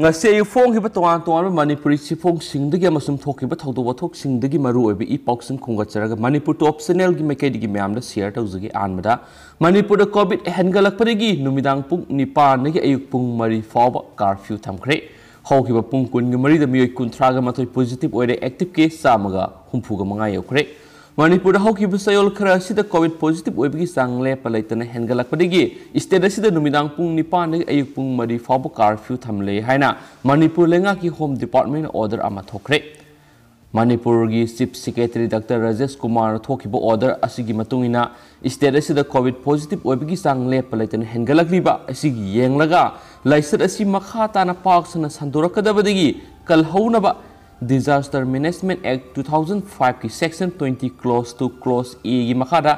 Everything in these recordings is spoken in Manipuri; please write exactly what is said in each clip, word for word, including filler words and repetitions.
ꯉꯁꯤ ꯑꯌꯨꯛ ꯐꯣꯡꯈꯤꯕ ꯇꯣꯉꯥꯟ ꯇꯣꯉꯥꯟꯕ ꯃꯅꯤꯄꯨꯔꯤ ꯆꯦꯐꯣꯡꯁꯤꯡꯗꯒꯤ ꯑꯃꯁꯨꯡ ꯊꯣꯛꯈꯤꯕ ꯊꯧꯗꯣꯛ ꯋꯥꯊꯣꯛꯁꯤꯡꯗꯒꯤ ꯃꯔꯨꯑꯣꯏꯕ ꯏ ꯄꯥꯎꯁꯤꯡ ꯈꯣꯝꯒꯠꯆꯔꯒ ꯃꯅꯤꯄꯨꯔ ꯇꯣꯞ ꯆꯦꯅꯦꯜꯒꯤ ꯃꯥꯏꯀꯩꯗꯒꯤ ꯃꯌꯥꯝꯗ ꯁꯤꯌꯔ ꯇꯧꯖꯒꯦ꯫ ꯑꯍꯥꯟꯕꯗ, ꯃꯅꯤꯄꯨꯔꯗ ꯀꯣꯚꯤꯗ ꯍꯦꯟꯒꯠꯂꯛꯄꯗꯒꯤ ꯅꯨꯃꯤꯗꯥꯡ ꯄꯨꯡ ꯅꯤꯄꯥꯟꯗꯒꯤ ꯑꯌꯨꯛ ꯄꯨꯡ ꯃꯔꯤ ꯐꯥꯎꯕ ꯀꯥꯔꯐ꯭ꯌꯨ ꯊꯝꯈ꯭ꯔꯦ꯫ ꯍꯧꯈꯤꯕ ꯄꯨꯡ ꯀꯨꯟꯒ ꯃꯔꯤꯗ ꯃꯤꯑꯣꯏ ꯀꯨꯟꯊ꯭ꯔꯥꯒ ꯃꯥꯊꯣꯏ ꯄꯣꯖꯤꯇꯤꯚ ꯑꯣꯏꯔꯦ, ꯑꯦꯛꯇꯤꯚ ꯀꯦꯁ ꯆꯥꯝꯃꯒ ꯍꯨꯝꯐꯨꯒ ꯃꯉꯥ ꯌꯧꯈ꯭ꯔꯦ꯫ ꯃꯅꯤꯄꯨꯔꯗ ꯍꯧꯈꯤꯕ ꯆꯌꯣꯜ ꯈꯔ ꯑꯁꯤꯗ ꯀꯣꯚꯤꯗ ꯄꯣꯖꯤꯇꯤꯚ ꯑꯣꯏꯕꯒꯤ ꯆꯥꯡ ꯂꯦꯞꯄ ꯂꯩꯇꯅ ꯍꯦꯟꯒꯠꯂꯛꯄꯗꯒꯤ ꯁ꯭ꯇꯦꯠ ꯑꯁꯤꯗ ꯅꯨꯃꯤꯗꯥꯡ ꯄꯨꯡ ꯅꯤꯄꯥꯟꯗꯒꯤ ꯑꯌꯨꯛ ꯄꯨꯡ ꯃꯔꯤ ꯐꯥꯎꯕ ꯀꯥꯔꯐ꯭ꯌꯨ ꯊꯝꯂꯦ ꯍꯥꯏꯅ ꯃꯅꯤꯄꯨꯔ ꯂꯩꯉꯥꯛꯀꯤ ꯍꯣꯝ ꯗꯤꯄꯥꯔꯠꯃꯦꯟꯅ ꯑꯣꯔꯗꯔ ꯑꯃ ꯊꯣꯛꯈ꯭ꯔꯦ꯫ ꯃꯅꯤꯄꯨꯔꯒꯤ ꯆꯤꯐ ꯁꯦꯀ꯭ꯔꯦꯇꯔꯤ ꯗꯥꯛꯇꯔ ꯔꯥꯖꯦꯁ ꯀꯨꯃꯥꯔꯅ ꯊꯣꯛꯈꯤꯕ ꯑꯣꯔꯗꯔ ꯑꯁꯤꯒꯤ ꯃꯇꯨꯡ ꯏꯟꯅ, ꯁ꯭ꯇꯦꯠ ꯑꯁꯤꯗ ꯀꯣꯚꯤꯗ ꯄꯣꯖꯤꯇꯤꯚ ꯑꯣꯏꯕꯒꯤ ꯆꯥꯡ ꯂꯦꯞꯄ ꯂꯩꯇꯅ ꯍꯦꯟꯒꯠꯂꯛꯂꯤꯕ ꯑꯁꯤꯒꯤ ꯌꯦꯡꯂꯒ, ꯂꯥꯏꯆꯠ ꯑꯁꯤ ꯃꯈꯥ ꯇꯥꯅ ꯄꯥꯛ ꯁꯟꯅ ꯁꯟꯗꯣꯔꯛꯀꯗꯕꯗꯒꯤ ꯀꯜꯍꯧꯅꯕ Disaster Management Act two thousand five ꯀꯤ section twenty clause two clause A ꯒꯤ ꯃꯈꯥꯗ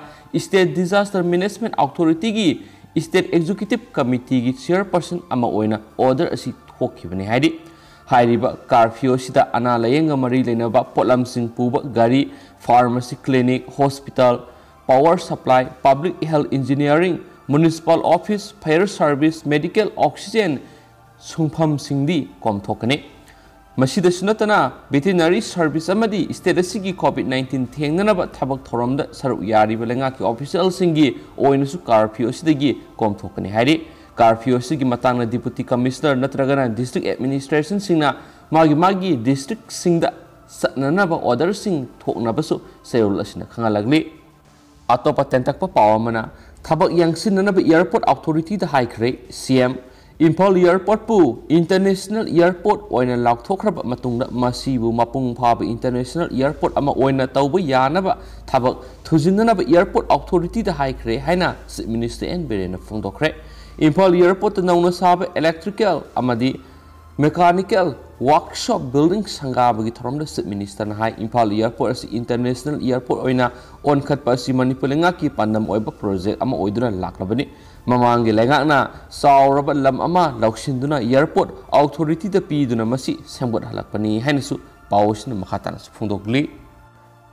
State Disaster Management Authority ꯒꯤ State Executive Committee ꯒꯤ chairperson ꯑꯃ ꯑꯣꯏꯅ ꯑꯣꯔꯗꯔ ꯑꯁꯤ ꯊꯣꯛꯈꯤꯕꯅꯤ ꯍꯥꯏꯔꯤ꯫ ꯍꯥꯏꯔꯤꯕ ꯀꯥꯔꯐ꯭ꯌꯨ ꯑꯁꯤꯗ ꯑꯅꯥ ꯂꯥꯌꯦꯡꯒ ꯃꯔꯤ ꯂꯩꯅꯕ ꯄꯣꯠꯂꯝꯁꯤꯡ ꯄꯨꯕ ꯒꯥꯔꯤ, pharmacy, clinic, hospital, power supply, public health, engineering, municipal office, fire service, medical oxygen ꯁꯨꯡꯐꯝꯁꯤꯡꯗꯤ ꯀꯣꯝꯊꯣꯛꯀꯅꯤ꯫ ꯃꯁꯤꯗꯁꯨ ꯅꯠꯇꯅ, ꯚꯦꯇꯤꯅꯔꯤ ꯁꯔꯚꯤꯁ ꯑꯃꯗꯤ ꯁ꯭ꯇꯦꯠ ꯑꯁꯤꯒꯤ ꯀꯣꯚꯤꯗ ꯅꯥꯏꯟꯇꯤꯟ ꯊꯦꯡꯅꯅꯕ ꯊꯕꯛ ꯊꯧꯔꯝꯗ ꯁꯔꯨꯛ ꯌꯥꯔꯤꯕ ꯂꯩꯉꯥꯛꯀꯤ ꯑꯣꯐꯤꯁꯤꯌꯦꯜꯁꯤꯡꯒꯤ ꯑꯣꯏꯅꯁꯨ ꯀꯥꯔꯐ꯭ꯌꯨ ꯑꯁꯤꯗꯒꯤ ꯀꯣꯝꯊꯣꯛꯀꯅꯤ ꯍꯥꯏꯔꯤ꯫ ꯀꯥꯔꯐ꯭ꯌꯨ ꯑꯁꯤꯒꯤ ꯃꯇꯥꯡꯗ ꯗꯤꯄꯨꯇꯤ ꯀꯃꯤꯁꯅꯔ ꯅꯠꯇ꯭ꯔꯒꯅ ꯗꯤꯁꯇ꯭ꯔꯤꯛ ꯑꯦꯗꯃꯤꯅꯤꯁꯇ꯭ꯔꯦꯁꯟꯁꯤꯡꯅ ꯃꯥꯒꯤ ꯃꯥꯒꯤ ꯗꯤꯁꯇ꯭ꯔꯤꯛꯁꯤꯡꯗ ꯆꯠꯅꯅꯕ ꯑꯣꯔꯗꯔꯁꯤꯡ ꯊꯣꯛꯅꯕꯁꯨ ꯆꯌꯣꯜ ꯑꯁꯤꯅ ꯈꯪꯍꯜꯂꯛꯂꯤ꯫ ꯑꯇꯣꯞꯄ ꯇꯦꯟꯇꯛꯄ ꯄꯥꯎ ꯑꯃꯅ, ꯊꯕꯛ ꯌꯥꯡꯁꯤꯟꯅꯅꯕ ꯑꯦꯌꯔꯄꯣꯔꯠ ꯑꯣꯊꯣꯔꯤꯇꯤꯗ ꯍꯥꯏꯈ꯭ꯔꯦ ꯁꯤ ꯑꯦꯝ꯫ ꯏꯝꯐꯥꯜ ꯑꯦꯌꯔꯄꯣꯔꯠꯄꯨ ꯏꯟꯇꯔꯅꯦꯁꯅꯦꯜ ꯑꯦꯌꯔꯄꯣꯔꯠ ꯑꯣꯏꯅ ꯂꯥꯎꯊꯣꯛꯈ꯭ꯔꯕ ꯃꯇꯨꯡꯗ ꯃꯁꯤꯕꯨ ꯃꯄꯨꯡ ꯐꯥꯕ ꯏꯟꯇꯔꯅꯦꯁꯅꯦꯜ ꯑꯦꯌꯔꯄꯣꯔꯠ ꯑꯃ ꯑꯣꯏꯅ ꯇꯧꯕ ꯌꯥꯅꯕ ꯊꯕꯛ ꯊꯨꯖꯤꯟꯅꯅꯕ ꯑꯦꯌꯔꯄꯣꯔꯠ ꯑꯣꯊꯣꯔꯤꯇꯤꯗ ꯍꯥꯏꯈ꯭ꯔꯦ ꯍꯥꯏꯅ ꯆꯤꯐ ꯃꯤꯅꯤꯁꯇꯔ ꯑꯦꯟ ꯕꯤꯔꯦꯟꯅ ꯐꯣꯡꯗꯣꯛꯈ꯭ꯔꯦ꯫ ꯏꯝꯐꯥꯜ ꯑꯦꯌꯔꯄꯣꯔꯠꯇ ꯅꯧꯅ ꯁꯥꯕ ꯏꯂꯦꯛꯇ꯭ꯔꯤꯀꯦꯜ ꯑꯃꯗꯤ ꯃꯦꯀꯥꯅꯤꯀꯦꯜ ꯋꯥꯔꯛꯁꯣꯞ ꯕꯤꯜꯗꯤꯡ ꯁꯪꯒꯥꯕꯒꯤ ꯊꯧꯔꯝꯗ ꯆꯤꯐ ꯃꯤꯅꯤꯁꯇꯔꯅ ꯍꯥꯏ, ꯏꯝꯐꯥꯜ ꯑꯦꯌꯔꯄꯣꯔꯠ ꯑꯁꯤ ꯏꯟꯇꯔꯅꯦꯁꯅꯦꯜ ꯑꯦꯌꯔꯄꯣꯔꯠ ꯑꯣꯏꯅ ꯑꯣꯟꯈꯠꯄ ꯑꯁꯤ ꯃꯅꯤꯄꯨꯔ ꯂꯩꯉꯥꯛꯀꯤ ꯄꯥꯟꯗꯝ ꯑꯣꯏꯕ ꯄ꯭ꯔꯣꯖꯦꯛ ꯑꯃ ꯑꯣꯏꯗꯨꯅ ꯂꯥꯛꯂꯕꯅꯤ꯫ ꯃꯃꯥꯡꯒꯤ ꯂꯩꯉꯥꯛꯅ ꯆꯥꯎꯔꯕ ꯂꯝ ꯑꯃ ꯂꯧꯁꯤꯟꯗꯨꯅ ꯑꯦꯌꯔꯄꯣꯔꯠ ꯑꯣꯊꯣꯔꯤꯇꯤꯗ ꯄꯤꯗꯨꯅ ꯃꯁꯤ ꯁꯦꯝꯒꯠꯍꯜꯂꯛꯄꯅꯤ ꯍꯥꯏꯅꯁꯨ ꯄꯥꯎ ꯑꯁꯤꯅ ꯃꯈꯥ ꯇꯥꯅꯁꯨ ꯐꯣꯡꯗꯣꯛꯂꯤ꯫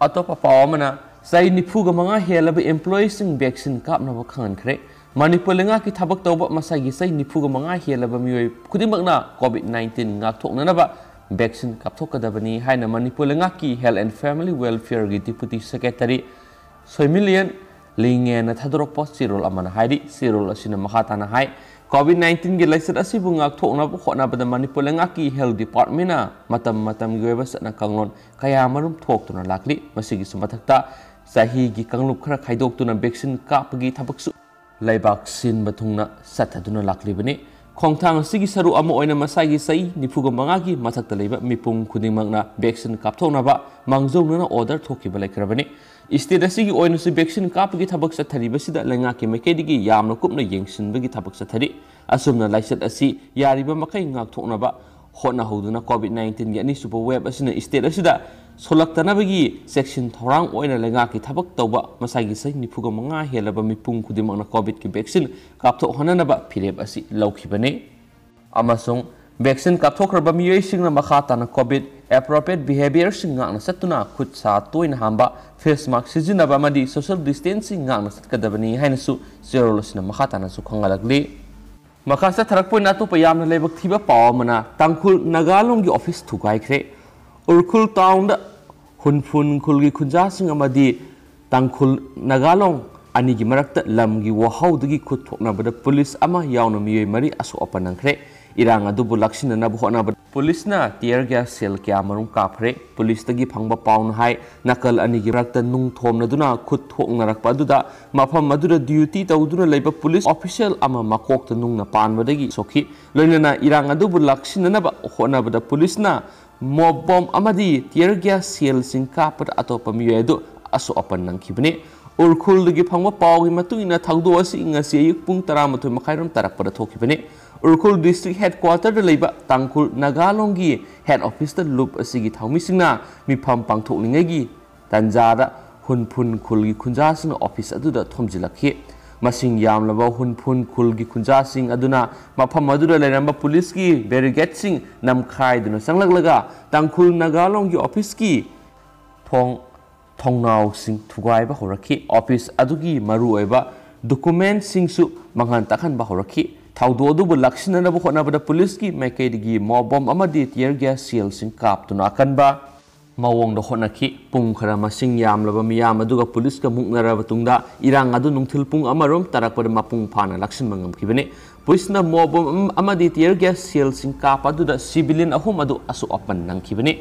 ꯑꯇꯣꯞꯄ ꯄꯥꯎ ꯑꯃꯅ, ꯆꯍꯤ ꯅꯤꯐꯨꯒ ꯃꯉꯥ ꯍꯦꯜꯂꯕ ꯏꯝꯄ꯭ꯂꯣꯌꯤꯁꯤꯡ ꯚꯦꯛꯁꯤꯟ ꯀꯥꯞꯅꯕ ꯈꯪꯍꯟꯈ꯭ꯔꯦ꯫ ꯃꯅꯤꯄꯨꯔ ꯂꯩꯉꯥꯛꯀꯤ ꯊꯕꯛ ꯇꯧꯕ ꯃꯁꯥꯒꯤ ꯆꯍꯤ ꯅꯤꯐꯨꯒ ꯃꯉꯥ ꯍꯦꯜꯂꯕ ꯃꯤꯑꯣꯏ ꯈꯨꯗꯤꯡꯃꯛꯅ COVID nineteen ꯉꯥꯛꯊꯣꯛꯅꯅꯕ vaccine ꯀꯥꯞꯊꯣꯛꯀꯗꯕꯅꯤ ꯍꯥꯏꯅ ꯃꯅꯤꯄꯨꯔ ꯂꯩꯉꯥꯛꯀꯤ Health and Family Welfareꯒꯤ Deputy Secretary ꯁꯣꯏꯃꯤꯂꯤꯌꯟ ꯂꯤꯉꯦꯅ ꯊꯥꯗꯣꯔꯛꯄ ꯆꯦꯔꯣꯜ ꯑꯃꯅ ꯍꯥꯏꯔꯤ꯫ ꯆꯦꯔꯣꯜ ꯑꯁꯤꯅ ꯃꯈꯥ ꯇꯥꯅ ꯍꯥꯏ, COVID nineteenꯒꯤ ꯂꯥꯏꯆꯠ ꯑꯁꯤꯕꯨ ꯉꯥꯛꯊꯣꯛꯅꯕ ꯍꯣꯠꯅꯕꯗ ꯃꯅꯤꯄꯨꯔ ꯂꯩꯉꯥꯛꯀꯤ Health Departmentꯅ ꯃꯇꯝ ꯃꯇꯝꯒꯤ ꯑꯣꯏꯕ ꯆꯠꯅ ꯀꯥꯡꯂꯣꯟ ꯀꯌꯥ ꯑꯃꯔꯣꯝ ꯊꯣꯛꯇꯨꯅ ꯂꯥꯛꯂꯤ꯫ ꯃꯁꯤꯒꯤꯁꯨ ꯃꯊꯛꯇ ꯆꯍꯤꯒꯤ ꯀꯥꯡꯂꯨꯞ ꯈꯔ ꯈꯥꯏꯗꯣꯛꯇꯨꯅ vaccine ꯀꯥꯞꯄꯒꯤ ꯊꯕꯛꯁꯨ ꯂꯩꯕꯥꯛ ꯁꯤꯟꯕ ꯊꯨꯡꯅ ꯆꯠꯊꯗꯨꯅ ꯂꯥꯛꯂꯤꯕꯅꯤ꯫ ꯈꯣꯡꯊꯥꯡ ꯑꯁꯤꯒꯤ ꯁꯔꯨꯛ ꯑꯃ ꯑꯣꯏꯅ ꯃꯁꯥꯒꯤ ꯆꯍꯤ ꯅꯤꯐꯨꯒ ꯃꯉꯥꯒꯤ ꯃꯊꯛꯇ ꯂꯩꯕ ꯃꯤꯄꯨꯝ ꯈꯨꯗꯤꯡꯃꯛꯅ vaccine ꯀꯥꯞꯊꯣꯛꯅꯕ ꯃꯥꯡꯖꯧꯅꯅ order ꯊꯣꯛꯈꯤꯕ ꯂꯩꯈ꯭ꯔꯕꯅꯤ꯫ State ꯑꯁꯤꯒꯤ ꯑꯣꯏꯅꯁꯨ vaccine ꯀꯥꯞꯄꯒꯤ ꯊꯕꯛ ꯆꯠꯊꯔꯤꯕꯁꯤꯗ ꯂꯩꯉꯥꯛꯀꯤ ꯃꯥꯏꯀꯩꯗꯒꯤ ꯌꯥꯝꯅ ꯀꯨꯞꯅ ꯌꯦꯡꯁꯤꯟꯕꯒꯤ ꯊꯕꯛ ꯆꯠꯊꯔꯤ꯫ ꯑꯁꯨꯝꯅ ꯂꯥꯏꯆꯠ ꯑꯁꯤ ꯌꯥꯔꯤꯕ ꯃꯈꯩ ꯉꯥꯛꯊꯣꯛꯅꯕ ꯍꯣꯠꯅꯍꯧꯗꯨꯅ COVID nineteenꯒꯤ ꯑꯅꯤꯁꯨꯕ wave ꯑꯁꯤꯅ state ꯑꯁꯤꯗ ꯁꯣꯛꯂꯛꯇꯅꯕꯒꯤ ꯆꯦꯛꯁꯤꯟ ꯊꯧꯔꯥꯡ ꯑꯣꯏꯅ ꯂꯩꯉꯥꯛꯀꯤ ꯊꯕꯛ ꯇꯧꯕ ꯃꯁꯥꯒꯤ ꯆꯍꯤ ꯅꯤꯐꯨꯒ ꯃꯉꯥ ꯍꯦꯜꯂꯕ ꯃꯤꯄꯨꯝ ꯈꯨꯗꯤꯡꯃꯛꯅ COVIDꯀꯤ vaccine ꯀꯥꯞꯊꯣꯛꯍꯟꯅꯅꯕ ꯐꯤꯔꯦꯞ ꯑꯁꯤ ꯂꯧꯈꯤꯕꯅꯤ꯫ ꯑꯃꯁꯨꯡ vaccine ꯀꯥꯞꯊꯣꯛꯈ꯭ꯔꯕ ꯃꯤꯑꯣꯏꯁꯤꯡꯅ ꯃꯈꯥ ꯇꯥꯅ COVID appropriate behaviorꯁꯤꯡ ꯉꯥꯛꯅ ꯆꯠꯇꯨꯅ ꯈꯨꯠ ꯁꯥ ꯇꯣꯏꯅ ꯍꯥꯝꯕ, face mask ꯁꯤꯖꯤꯟꯅꯕ ꯑꯃꯗꯤ social distancing ꯉꯥꯛꯅ ꯆꯠꯀꯗꯕꯅꯤ ꯍꯥꯏꯅꯁꯨ ꯆꯦꯔꯣꯜ ꯑꯁꯤꯅ ꯃꯈꯥ ꯇꯥꯅꯁꯨ ꯈꯪꯍꯜꯂꯛꯂꯤ꯫ ꯃꯈꯥ ꯆꯠꯊꯔꯛꯄ ꯑꯣꯏꯅ ꯑꯇꯣꯞꯄ ꯌꯥꯝꯅ ꯂꯥꯏꯕꯛ ꯊꯤꯕ ꯄꯥꯎ ꯑꯃꯅ ꯇꯥꯡꯈꯨꯜ ꯅꯥꯒꯥꯂꯣꯡꯒꯤ office ꯊꯨꯒꯥꯏꯈ꯭ꯔꯦ꯫ ꯎꯔꯈꯨꯜ townꯗ ꯍꯨꯟꯐꯨꯟ ꯈꯨꯜꯒꯤ ꯈꯨꯟꯖꯥꯁꯤꯡ ꯑꯃꯗꯤ ꯇꯥꯡꯈꯨꯜ ꯅꯥꯒꯥꯂꯣꯡ ꯑꯅꯤꯒꯤ ꯃꯔꯛꯇ ꯂꯝꯒꯤ ꯋꯥꯍꯧꯗꯒꯤ ꯈꯨꯠ ꯊꯣꯛꯅꯕꯗ police ꯑꯃ ꯌꯥꯎꯅ ꯃꯤꯑꯣꯏ ꯃꯔꯤ ꯑꯁꯣꯛ ꯑꯄꯟ ꯅꯪꯈ꯭ꯔꯦ꯫ ꯏꯔꯥꯡ ꯑꯗꯨꯕꯨ ꯂꯥꯛꯁꯤꯟꯅꯅꯕ ꯍꯣꯠꯅꯕꯗ policeꯅ tear gas shell ꯀꯌꯥꯃꯔꯨꯝ ꯀꯥꯞꯈ꯭ꯔꯦ꯫ Policeꯇꯒꯤ ꯐꯪꯕ ꯄꯥꯎꯅ ꯍꯥꯏ, ꯅꯥꯀꯜ ꯑꯅꯤꯒꯤ ꯃꯔꯛꯇ ꯅꯨꯡ ꯊꯣꯝꯅꯗꯨꯅ ꯈꯨꯠ ꯊꯣꯛꯅꯔꯛꯄ ꯑꯗꯨꯗ ꯃꯐꯝ ꯑꯗꯨꯗ duty ꯇꯧꯗꯨꯅ ꯂꯩꯕ police official ꯑꯃ ꯃꯀꯣꯛꯇ ꯅꯨꯡꯅ ꯄꯥꯟꯕꯗꯒꯤ ꯁꯣꯛꯈꯤ꯫ ꯂꯣꯏꯅꯅ ꯏꯔꯥꯡ ꯑꯗꯨꯕꯨ ꯂꯥꯛꯁꯤꯟꯅꯅꯕ ꯍꯣꯠꯅꯕꯗ policeꯅ mob bomb ꯑꯃꯗꯤ tear gas shellꯁꯤꯡ ꯀꯥꯞꯄꯗ ꯑꯇꯣꯞꯄ ꯃꯤꯑꯣꯏ ꯑꯗꯨ ꯑꯁꯣꯛ ꯑꯄꯟ ꯅꯪꯈꯤꯕꯅꯤ꯫ ꯎꯔꯈꯨꯜꯗꯒꯤ ꯐꯪꯕ ꯄꯥꯎꯒꯤ ꯃꯇꯨꯡ ꯏꯟꯅ ꯊꯧꯗꯣꯛ ꯑꯁꯤ ꯉꯁꯤ ꯑꯌꯨꯛ ꯄꯨꯡ ꯇꯔꯥꯃꯥꯊꯣꯏ ꯃꯈꯥꯏꯔꯣꯝ ꯇꯥꯔꯛꯄꯗ ꯊꯣꯛꯈꯤꯕꯅꯤ꯫ ꯎꯔꯈꯨꯜ district headquarterꯗ ꯂꯩꯕ ꯇꯥꯡꯈꯨꯜ ꯅꯥꯒꯥꯂꯣꯡꯒꯤ head officeꯇ ꯂꯨꯞ ꯑꯁꯤꯒꯤ ꯊꯧꯃꯤꯁꯤꯡꯅ ꯃꯤꯐꯝ ꯄꯥꯡꯊꯣꯛꯂꯤꯉꯩꯒꯤ ꯇꯥꯟꯖꯥꯗ ꯍꯨꯟꯐꯨꯟ ꯈꯨꯜꯒꯤ ꯈꯨꯟꯖꯥꯁꯤꯡꯅ office ꯑꯗꯨꯗ ꯊꯣꯝꯖꯤꯜꯂꯛꯈꯤ꯫ ꯃꯁꯤꯡ ꯌꯥꯝꯂꯕ ꯍꯨꯟꯐꯨꯟ ꯈꯨꯜꯒꯤ ꯈꯨꯟꯖꯥꯁꯤꯡ ꯑꯗꯨꯅ ꯃꯐꯝ ꯑꯗꯨꯗ ꯂꯩꯔꯝꯕ policeꯀꯤ barricadeꯁꯤꯡ ꯅꯝꯈꯥꯏꯗꯨꯅ ꯆꯪꯂꯛꯂꯒ ꯇꯥꯡꯈꯨꯜ ꯅꯥꯒꯥꯂꯣꯡꯒꯤ officeꯀꯤ ꯊꯣꯡ ꯊꯣꯡꯅꯥꯎꯁꯤꯡ ꯊꯨꯒꯥꯏꯕ ꯍꯧꯔꯛꯈꯤ꯫ Office ꯑꯗꯨꯒꯤ ꯃꯔꯨꯑꯣꯏꯕ ꯗꯣꯀꯨꯃꯦꯟꯁꯤꯡꯁꯨ ꯃꯥꯡꯍꯟ ꯇꯥꯛꯍꯟꯕ ꯍꯧꯔꯛꯈꯤ꯫ ꯊꯧꯗꯣꯛ ꯑꯗꯨꯕꯨ ꯂꯥꯛꯁꯤꯟꯅꯅꯕ ꯍꯣꯠꯅꯕꯗ ꯄꯨꯂꯤꯁꯀꯤ ꯃꯥꯏꯀꯩꯗꯒꯤ ꯃꯣꯞ ꯕꯣꯝ ꯑꯃꯗꯤ ꯇꯤꯌꯔ ꯒ꯭ꯌꯥꯁ ꯁꯦꯜꯁꯤꯡ ꯀꯥꯞꯇꯨꯅ ꯑꯀꯟꯕ ꯃꯑꯣꯡꯗ ꯍꯣꯠꯅꯈꯤ꯫ ꯄꯨꯡ ꯈꯔ ꯃꯁꯤꯡ ꯌꯥꯝꯂꯕ ꯃꯤꯌꯥꯝ ꯑꯗꯨꯒ ꯄꯨꯂꯤꯁꯀ ꯃꯨꯛꯅꯔꯕ ꯇꯨꯡꯗ ꯏꯔꯥꯡ ꯑꯗꯨ ꯅꯨꯡꯊꯤꯜ ꯄꯨꯡ ꯑꯃꯔꯣꯝ ꯇꯥꯔꯛꯄꯗ ꯃꯄꯨꯡ ꯐꯥꯅ ꯂꯥꯛꯁꯤꯟꯕ ꯉꯝꯈꯤꯕꯅꯤ꯫ ꯄꯨꯂꯤꯁꯅ ꯃꯣꯞ ꯕꯣꯝ ꯑꯃꯗꯤ ꯇꯤꯌꯔ ꯒ꯭ꯌꯥꯁ ꯁꯦꯜꯁꯤꯡ ꯀꯥꯞꯄ ꯑꯗꯨꯗ ꯁꯤꯚꯤꯂꯤꯌꯟ ꯑꯍꯨꯝ ꯑꯗꯨ ꯑꯁꯣꯛ ꯑꯄꯟ ꯅꯪꯈꯤꯕꯅꯤ꯫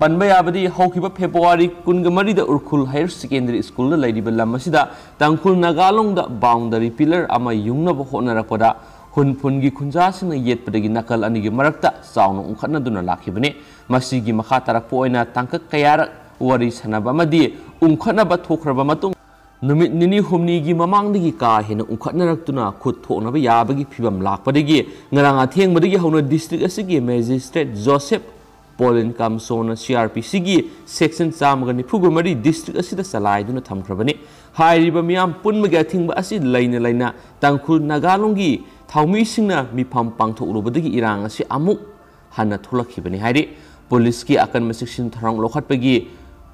ꯄꯟꯕ ꯌꯥꯕꯗꯤ, ꯍꯧꯈꯤꯕ ꯐꯦꯕ꯭ꯔꯨꯋꯥꯔꯤ ꯀꯨꯟꯒ ꯃꯔꯤꯗ ꯎꯔꯈꯨꯜ ꯍꯥꯌꯔ ꯁꯦꯀꯦꯟꯗꯔꯤ ꯁ꯭ꯀꯨꯜꯗ ꯂꯩꯔꯤꯕ ꯂꯝ ꯑꯁꯤꯗ ꯇꯥꯡꯈꯨꯜ ꯅꯥꯒꯥꯂꯣꯡꯗ ꯕꯥꯎꯟꯗꯔꯤ ꯄꯤꯂꯔ ꯑꯃ ꯌꯨꯡꯅꯕ ꯍꯣꯠꯅꯔꯛꯄꯗ ꯍꯨꯟꯐꯨꯟꯒꯤ ꯈꯨꯟꯖꯥꯁꯤꯡꯅ ꯌꯦꯠꯄꯗꯒꯤ ꯅꯥꯀꯜ ꯑꯅꯤꯒꯤ ꯃꯔꯛꯇ ꯆꯥꯎꯅ ꯎꯪꯈꯠꯅꯗꯨꯅ ꯂꯥꯛꯈꯤꯕꯅꯤ꯫ ꯃꯁꯤꯒꯤ ꯃꯈꯥ ꯇꯥꯔꯛꯄ ꯑꯣꯏꯅ ꯇꯥꯡꯀꯛ ꯀꯌꯥꯔꯛ ꯋꯥꯔꯤ ꯁꯥꯟꯅꯕ ꯑꯃꯗꯤ ꯎꯪꯈꯠꯅꯕ ꯊꯣꯛꯈ꯭ꯔꯕ ꯃꯇꯨꯡ, ꯅꯨꯃꯤꯠ ꯅꯤꯅꯤ ꯍꯨꯝꯅꯤꯒꯤ ꯃꯃꯥꯡꯗꯒꯤ ꯀꯥ ꯍꯦꯟꯅ ꯎꯪꯈꯠꯅꯔꯛꯇꯨꯅ ꯈꯨꯠ ꯊꯣꯛꯅꯕ ꯌꯥꯕꯒꯤ ꯐꯤꯕꯝ ꯂꯥꯛꯄꯗꯒꯤ ꯉꯔꯥꯡ ꯑꯊꯦꯡꯕꯗꯒꯤ ꯍꯧꯅ ꯗꯤꯁꯇ꯭ꯔꯤꯛ ꯑꯁꯤꯒꯤ magistrate Joseph ꯄꯣꯂꯤꯟ ꯀꯥꯝꯁꯣꯅ C R P ꯁꯤꯒꯤ ꯁꯦꯛꯁꯟ ꯆꯥꯝꯃꯒ ꯅꯤꯐꯨꯒ ꯃꯔꯤ ꯗꯤꯁꯇ꯭ꯔꯤꯛ ꯑꯁꯤꯗ ꯆꯂꯥꯏꯗꯨꯅ ꯊꯝꯈ꯭ꯔꯕꯅꯤ꯫ ꯍꯥꯏꯔꯤꯕ ꯃꯤꯌꯥꯝ ꯄꯨꯟꯕꯒꯤ ꯑꯊꯤꯡꯕ ꯑꯁꯤ ꯂꯩꯅ ꯂꯩꯅ ꯇꯥꯡꯈꯨꯜ ꯅꯥꯒꯥꯂꯣꯡꯒꯤ ꯊꯧꯃꯤꯁꯤꯡꯅ ꯃꯤꯐꯝ ꯄꯥꯡꯊꯣꯛꯂꯨꯕꯗꯒꯤ ꯏꯔꯥꯡ ꯑꯁꯤ ꯑꯃꯨꯛ ꯍꯟꯅ ꯊꯣꯛꯂꯛꯈꯤꯕꯅꯤ ꯍꯥꯏꯔꯤ꯫ ꯄꯨꯂꯤꯁꯀꯤ ꯑꯀꯟꯕ ꯆꯦꯛꯁꯤꯟ ꯊꯧꯔꯥꯡ ꯂꯧꯈꯠꯄꯒꯤ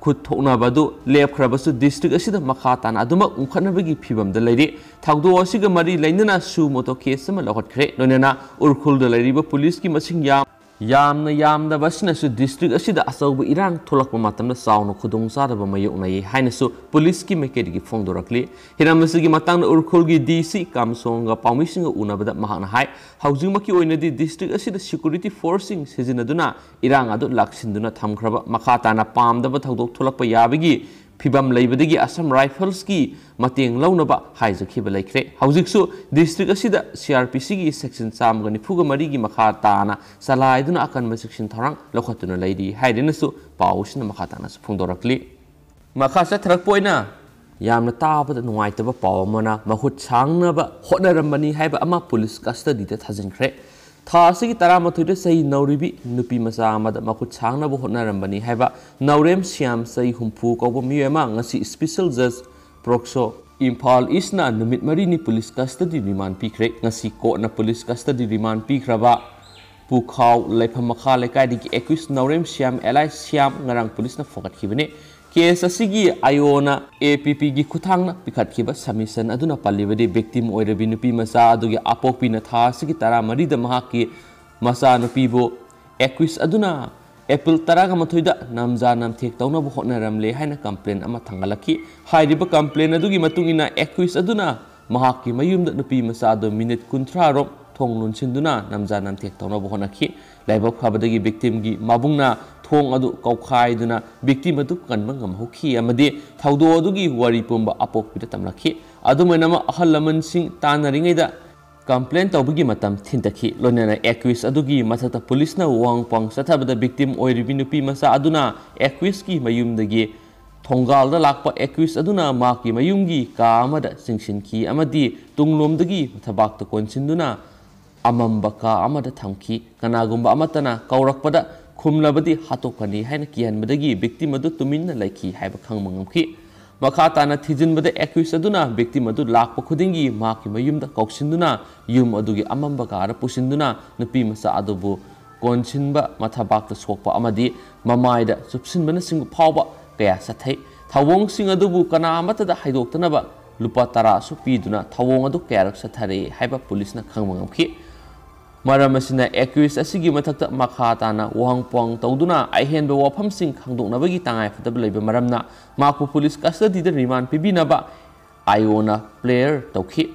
ꯈꯨꯠ ꯊꯣꯛꯅꯕ ꯑꯗꯨ ꯂꯦꯞꯈ꯭ꯔꯕꯁꯨ ꯗꯤꯁꯇ꯭ꯔꯤꯛ ꯑꯁꯤꯗ ꯃꯈꯥ ꯇꯥꯅ ꯑꯗꯨꯃꯛ ꯎꯪꯈꯠꯅꯕꯒꯤ ꯐꯤꯕꯝꯗ ꯂꯩꯔꯤ꯫ ꯊꯧꯗꯣꯛ ꯑꯁꯤꯒ ꯃꯔꯤ ꯂꯩꯅꯅ ꯁꯨ ꯃꯣꯇꯣ ꯀꯦꯁ ꯑꯃ ꯂꯧꯈꯠꯈ꯭ꯔꯦ꯫ ꯂꯣꯏꯅꯅ ꯎꯔꯈꯨꯜꯗ ꯂꯩꯔꯤꯕ ꯄꯨꯂꯤꯁꯀꯤ ꯃꯁꯤꯡ ꯌꯥꯝ, ꯌꯥꯝꯅ ꯌꯥꯝꯗꯕ ꯑꯁꯤꯅꯁꯨ ꯗꯤꯁꯇ꯭ꯔꯤꯛ ꯑꯁꯤꯗ ꯑꯆꯧꯕ ꯏꯔꯥꯡ ꯊꯣꯛꯂꯛꯄ ꯃꯇꯝꯗ ꯆꯥꯎꯅ ꯈꯨꯗꯣꯡꯆꯥꯗꯕ ꯃꯥꯌꯣꯛꯅꯩ ꯍꯥꯏꯅꯁꯨ ꯄꯨꯂꯤꯁꯀꯤ ꯃꯥꯏꯀꯩꯗꯒꯤ ꯐꯣꯡꯗꯣꯔꯛꯂꯤ꯫ ꯍꯤꯔꯝ ꯑꯁꯤꯒꯤ ꯃꯇꯥꯡꯗ ꯎꯔꯈꯨꯜꯒꯤ ꯗꯤ ꯁꯤ ꯀꯥꯝꯁꯣꯡꯒ ꯄꯥꯎꯃꯤꯁꯤꯡꯒ ꯎꯅꯕꯗ ꯃꯍꯥꯛꯅ ꯍꯥꯏ, ꯍꯧꯖꯤꯛꯃꯛꯀꯤ ꯑꯣꯏꯅꯗꯤ ꯗꯤꯁꯇ꯭ꯔꯤꯛ ꯑꯁꯤꯗ ꯁꯦꯀ꯭ꯌꯨꯔꯤꯇꯤ ꯐꯣꯔꯁꯁꯤꯡ ꯁꯤꯖꯤꯟꯅꯗꯨꯅ ꯏꯔꯥꯡ ꯑꯗꯨ ꯂꯥꯛꯁꯤꯟꯗꯨꯅ ꯊꯝꯈ꯭ꯔꯕ, ꯃꯈꯥ ꯇꯥꯅ ꯄꯥꯝꯗꯕ ꯊꯧꯗꯣꯛ ꯊꯣꯛꯂꯛꯄ ꯌꯥꯕꯒꯤ ꯐꯤꯕꯝ ꯂꯩꯕꯗꯒꯤ ꯑꯁꯥꯝ ꯔꯥꯏꯐꯜꯁꯀꯤ ꯃꯇꯦꯡ ꯂꯧꯅꯕ ꯍꯥꯏꯖꯈꯤꯕ ꯂꯩꯈ꯭ꯔꯦ꯫ ꯍꯧꯖꯤꯛꯁꯨ ꯗꯤꯁꯇ꯭ꯔꯤꯛ ꯑꯁꯤꯗ ꯁꯤ ꯑꯥꯔ ꯄꯤ ꯁꯤꯒꯤ ꯁꯦꯛꯁꯟ ꯆꯥꯝꯃꯒ ꯅꯤꯐꯨꯒ ꯃꯔꯤꯒꯤ ꯃꯈꯥ ꯇꯥꯅ ꯆꯂꯥꯏꯗꯨꯅ ꯑꯀꯟꯕ ꯆꯦꯛꯁꯤꯟ ꯊꯧꯔꯥꯡ ꯂꯧꯈꯠꯇꯨꯅ ꯂꯩꯔꯤ ꯍꯥꯏꯗꯨꯅꯁꯨ ꯄꯥꯎ ꯑꯁꯤꯅ ꯃꯈꯥ ꯇꯥꯅꯁꯨ ꯐꯣꯡꯗꯣꯔꯛꯂꯤ꯫ ꯃꯈꯥ ꯆꯠꯊꯔꯛꯄ ꯑꯣꯏꯅ ꯌꯥꯝꯅ ꯇꯥꯕꯗ ꯅꯨꯡꯉꯥꯏꯇꯕ ꯄꯥꯎ ꯑꯃꯅ, ꯃꯈꯨꯠ ꯁꯥꯡꯅꯕ ꯍꯣꯠꯅꯔꯝꯕꯅꯤ ꯍꯥꯏꯕ ꯑꯃ ꯄꯨꯂꯤꯁ ꯀꯁꯇꯗꯤꯗ ꯊꯥꯖꯤꯟꯈ꯭ꯔꯦ꯫ ꯊꯥ ꯑꯁꯤꯒꯤ ꯇꯔꯥꯃꯥꯊꯣꯏꯗ ꯆꯍꯤ ꯅꯧꯔꯤꯕꯤ ꯅꯨꯄꯤ ꯃꯆꯥ ꯑꯃꯗ ꯃꯈꯨꯠ ꯁꯥꯡꯅꯕ ꯍꯣꯠꯅꯔꯝꯕꯅꯤ ꯍꯥꯏꯕ ꯅꯥꯎꯔꯦꯝ ꯁ꯭ꯌꯥꯝ, ꯆꯍꯤ ꯍꯨꯝꯐꯨ ꯀꯧꯕ ꯃꯤꯑꯣꯏ ꯑꯃ ꯉꯁꯤ ꯁ꯭ꯄꯦꯁꯦꯜ ꯖꯖ ꯄ꯭ꯔꯣꯛꯁꯣ ꯏꯝꯐꯥꯜ ꯏꯁꯅ ꯅꯨꯃꯤꯠ ꯃꯔꯤꯅꯤ ꯄꯨꯂꯤꯁ ꯀꯁꯇꯗꯤ ꯔꯤꯃꯥꯟ ꯄꯤꯈ꯭ꯔꯦ꯫ ꯉꯁꯤ ꯀꯣꯔꯠꯅ ꯄꯨꯂꯤꯁ ꯀꯁꯇꯗꯤ ꯔꯤꯃꯥꯟ ꯄꯤꯈ꯭ꯔꯕ ꯄꯨꯈꯥꯎ ꯂꯩꯐꯝ ꯃꯈꯥ ꯂꯩꯀꯥꯏꯗꯒꯤ ꯑꯦꯀ꯭ꯌꯨꯁ ꯅꯥꯎꯔꯦꯝ ꯁ꯭ꯌꯥꯝ ꯑꯦꯂꯥꯏꯁ ꯁ꯭ꯌꯥꯝ ꯉꯔꯥꯡ ꯄꯨꯂꯤꯁꯅ ꯐꯥꯒꯠꯈꯤꯕꯅꯤ꯫ ꯀꯦꯁ ꯑꯁꯤꯒꯤ ꯑꯥꯏ ꯑꯣꯅ ꯑꯦ ꯄꯤ ꯄꯤꯒꯤ ꯈꯨꯠꯊꯥꯡꯅ ꯄꯤꯈꯠꯈꯤꯕ ꯁꯕꯃꯤꯁꯟ ꯑꯗꯨꯅ ꯄꯜꯂꯤꯕꯗꯤ, ꯕꯤꯛꯇꯤꯝ ꯑꯣꯏꯔꯕꯤ ꯅꯨꯄꯤ ꯃꯆꯥ ꯑꯗꯨꯒꯤ ꯑꯄꯣꯛꯄꯤꯅ ꯊꯥ ꯑꯁꯤꯒꯤ ꯇꯔꯥꯃꯔꯤꯗ ꯃꯍꯥꯛꯀꯤ ꯃꯆꯥꯅꯨꯄꯤꯕꯨ ꯑꯦꯀ꯭ꯌꯨꯁ ꯑꯗꯨꯅ ꯑꯦꯄ꯭ꯔꯤꯜ ꯇꯔꯥꯃꯥꯊꯣꯏꯗ ꯅꯝꯖꯥ ꯅꯝꯊꯦꯛ ꯇꯧꯅꯕ ꯍꯣꯠꯅꯔꯝꯂꯦ ꯍꯥꯏꯅ ꯀꯝꯄ꯭ꯂꯦꯟ ꯑꯃ ꯊꯥꯡꯒꯠꯂꯛꯈꯤ꯫ ꯍꯥꯏꯔꯤꯕ ꯀꯝꯄ꯭ꯂꯦꯟ ꯑꯗꯨꯒꯤ ꯃꯇꯨꯡ ꯏꯟꯅ, ꯑꯦꯀ꯭ꯌꯨꯁ ꯑꯗꯨꯅ ꯃꯍꯥꯛꯀꯤ ꯃꯌꯨꯝꯗ ꯅꯨꯄꯤ ꯃꯆꯥ ꯑꯗꯨ ꯃꯤꯅꯤꯠ ꯀꯨꯟꯊ꯭ꯔꯥ ꯔꯣꯝ ꯊꯣꯡ ꯂꯣꯟꯁꯤꯟꯗꯨꯅ ꯅꯝꯖꯥ ꯅꯝꯊꯦꯛ ꯇꯧꯅꯕ ꯍꯣꯠꯅꯈꯤ꯫ ꯂꯥꯏꯕꯛ ꯐꯕꯗꯒꯤ ꯕꯤꯛꯇꯤꯝꯒꯤ ꯃꯕꯨꯡꯅ ꯊꯣꯡ ꯑꯗꯨ ꯀꯧꯈꯥꯏꯗꯨꯅ ꯕꯤꯛꯇꯤꯝ ꯑꯗꯨ ꯀꯟꯕ ꯉꯝꯍꯧꯈꯤ ꯑꯃꯗꯤ ꯊꯧꯗꯣꯛ ꯑꯗꯨꯒꯤ ꯋꯥꯔꯤ ꯄꯨꯝꯕ ꯑꯄꯣꯛꯄꯤꯗ ꯇꯝꯂꯛꯈꯤ꯫ ꯑꯗꯨꯝ ꯑꯣꯏꯅꯃꯛ, ꯑꯍꯜ ꯂꯃꯟꯁꯤꯡ ꯇꯥꯟꯅꯔꯤꯉꯩꯗ ꯀꯝꯄ꯭ꯂꯦꯟ ꯇꯧꯕꯒꯤ ꯃꯇꯝ ꯊꯤꯟꯊꯈꯤ꯫ ꯂꯣꯏꯅꯅ ꯑꯦꯀ꯭ꯌꯨꯁ ꯑꯗꯨꯒꯤ ꯃꯊꯛꯇ ꯄꯨꯂꯤꯁꯅ ꯋꯥꯍꯪ ꯄꯥꯎꯍꯪ ꯆꯠꯊꯕꯗ, ꯕꯤꯛꯇꯤꯝ ꯑꯣꯏꯔꯤꯕꯤ ꯅꯨꯄꯤ ꯃꯆꯥ ꯑꯗꯨꯅ ꯑꯦꯀ꯭ꯌꯨꯁꯀꯤ ꯃꯌꯨꯝꯗꯒꯤ ꯊꯣꯡꯒꯥꯜꯗ ꯂꯥꯛꯄ ꯑꯦꯀ꯭ꯌꯨꯁ ꯑꯗꯨꯅ ꯃꯍꯥꯛꯀꯤ ꯃꯌꯨꯝꯒꯤ ꯀꯥ ꯑꯃꯗ ꯆꯤꯡꯁꯤꯟꯈꯤ ꯑꯃꯗꯤ ꯇꯨꯡꯂꯣꯝꯗꯒꯤ ꯃꯊꯕꯥꯛꯇ ꯀꯣꯟꯁꯤꯟꯗꯨꯅ ꯑꯃꯝꯕ ꯀꯥ ꯑꯃꯗ ꯊꯝꯈꯤ꯫ ꯀꯅꯥꯒꯨꯝꯕ ꯑꯃꯠꯇꯅ ꯀꯧꯔꯛꯄꯗ ꯈꯨꯝꯂꯕꯗꯤ ꯍꯥꯠꯇꯣꯛꯀꯅꯤ ꯍꯥꯏꯅ ꯀꯤꯍꯟꯕꯗꯒꯤ ꯕꯤꯛꯇꯤꯝ ꯑꯗꯨ ꯇꯨꯃꯤꯟꯅ ꯂꯩꯈꯤ ꯍꯥꯏꯕ ꯈꯪꯕ ꯉꯝꯈꯤ꯫ ꯃꯈꯥ ꯇꯥꯅ ꯊꯤꯖꯤꯟꯕꯗ, ꯑꯦꯀ꯭ꯌꯨꯁ ꯑꯗꯨꯅ ꯕꯤꯛꯇꯤꯝ ꯑꯗꯨ ꯂꯥꯛꯄ ꯈꯨꯗꯤꯡꯒꯤ ꯃꯍꯥꯛꯀꯤ ꯃꯌꯨꯝꯗ ꯀꯧꯁꯤꯟꯗꯨꯅ ꯌꯨꯝ ꯑꯗꯨꯒꯤ ꯑꯃꯝꯕ ꯀꯥꯗ ꯄꯨꯁꯤꯟꯗꯨꯅ ꯅꯨꯄꯤ ꯃꯆꯥ ꯑꯗꯨꯕꯨ ꯀꯣꯟꯁꯤꯟꯕ, ꯃꯊꯕꯥꯛꯇ ꯁꯣꯛꯄ ꯑꯃꯗꯤ ꯃꯃꯥꯏꯗ ꯆꯨꯞꯁꯤꯟꯕꯅꯆꯤꯡꯕ ꯐꯥꯎꯕ ꯀꯌꯥ ꯆꯠꯊꯩ꯫ ꯊꯧꯑꯣꯡꯁꯤꯡ ꯑꯗꯨꯕꯨ ꯀꯅꯥ ꯑꯃꯠꯇꯗ ꯍꯥꯏꯗꯣꯛꯇꯅꯕ ꯂꯨꯄꯥ ꯇꯔꯥꯁꯨ ꯄꯤꯗꯨꯅ ꯊꯧꯑꯣꯡ ꯑꯗꯨ ꯀꯌꯥꯔꯛ ꯆꯠꯊꯔꯛꯏ ꯍꯥꯏꯕ ꯄꯨꯂꯤꯁꯅ ꯈꯪꯕ ꯉꯝꯈꯤ꯫ ꯃꯔꯝ ꯑꯁꯤꯅ, ꯑꯦꯀ꯭ꯌꯨꯁ ꯑꯁꯤꯒꯤ ꯃꯊꯛꯇ ꯃꯈꯥ ꯇꯥꯅ ꯋꯥꯍꯪ ꯄꯥꯎꯍꯪ ꯇꯧꯗꯨꯅ ꯑꯍꯦꯟꯕ ꯋꯥꯐꯝꯁꯤꯡ ꯈꯪꯗꯣꯛꯅꯕꯒꯤ ꯇꯉꯥꯏꯐꯗꯕ ꯂꯩꯕ ꯃꯔꯝꯅ ꯃꯍꯥꯛꯄꯨ ꯄꯨꯂꯤꯁ ꯀꯁꯇꯗꯤꯗ ꯔꯤꯃꯥꯟ ꯄꯤꯕꯤꯅꯕ ꯑꯥꯏ ꯑꯣꯅ ꯄ꯭ꯂꯦꯌꯔ ꯇꯧꯈꯤ꯫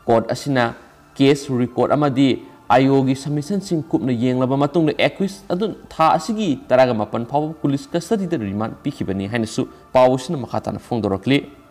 ꯀꯣꯔꯠ ꯑꯁꯤꯅ ꯀꯦꯁ ꯔꯦꯀꯣꯔꯗ ꯑꯃꯗꯤ ꯑꯥꯏ ꯑꯣꯒꯤ ꯁꯕꯃꯤꯁꯟꯁꯤꯡ ꯀꯨꯞꯅ ꯌꯦꯡꯂꯕ ꯃꯇꯨꯡꯗ, ꯑꯦꯀ꯭ꯌꯨꯁ ꯑꯗꯨ ꯊꯥ ꯑꯁꯤꯒꯤ ꯇꯔꯥꯃꯥꯄꯟ ꯐꯥꯎꯕ ꯄꯨꯂꯤꯁ ꯀꯁꯇꯗꯤꯗ ꯔꯤꯃꯥꯟ ꯄꯤꯈꯤꯕꯅꯤ ꯍꯥꯏꯅꯁꯨ ꯄꯥꯎ ꯑꯁꯤꯅ ꯃꯈꯥ ꯇꯥꯅ ꯐꯣꯡꯗꯣꯔꯛꯂꯤ꯫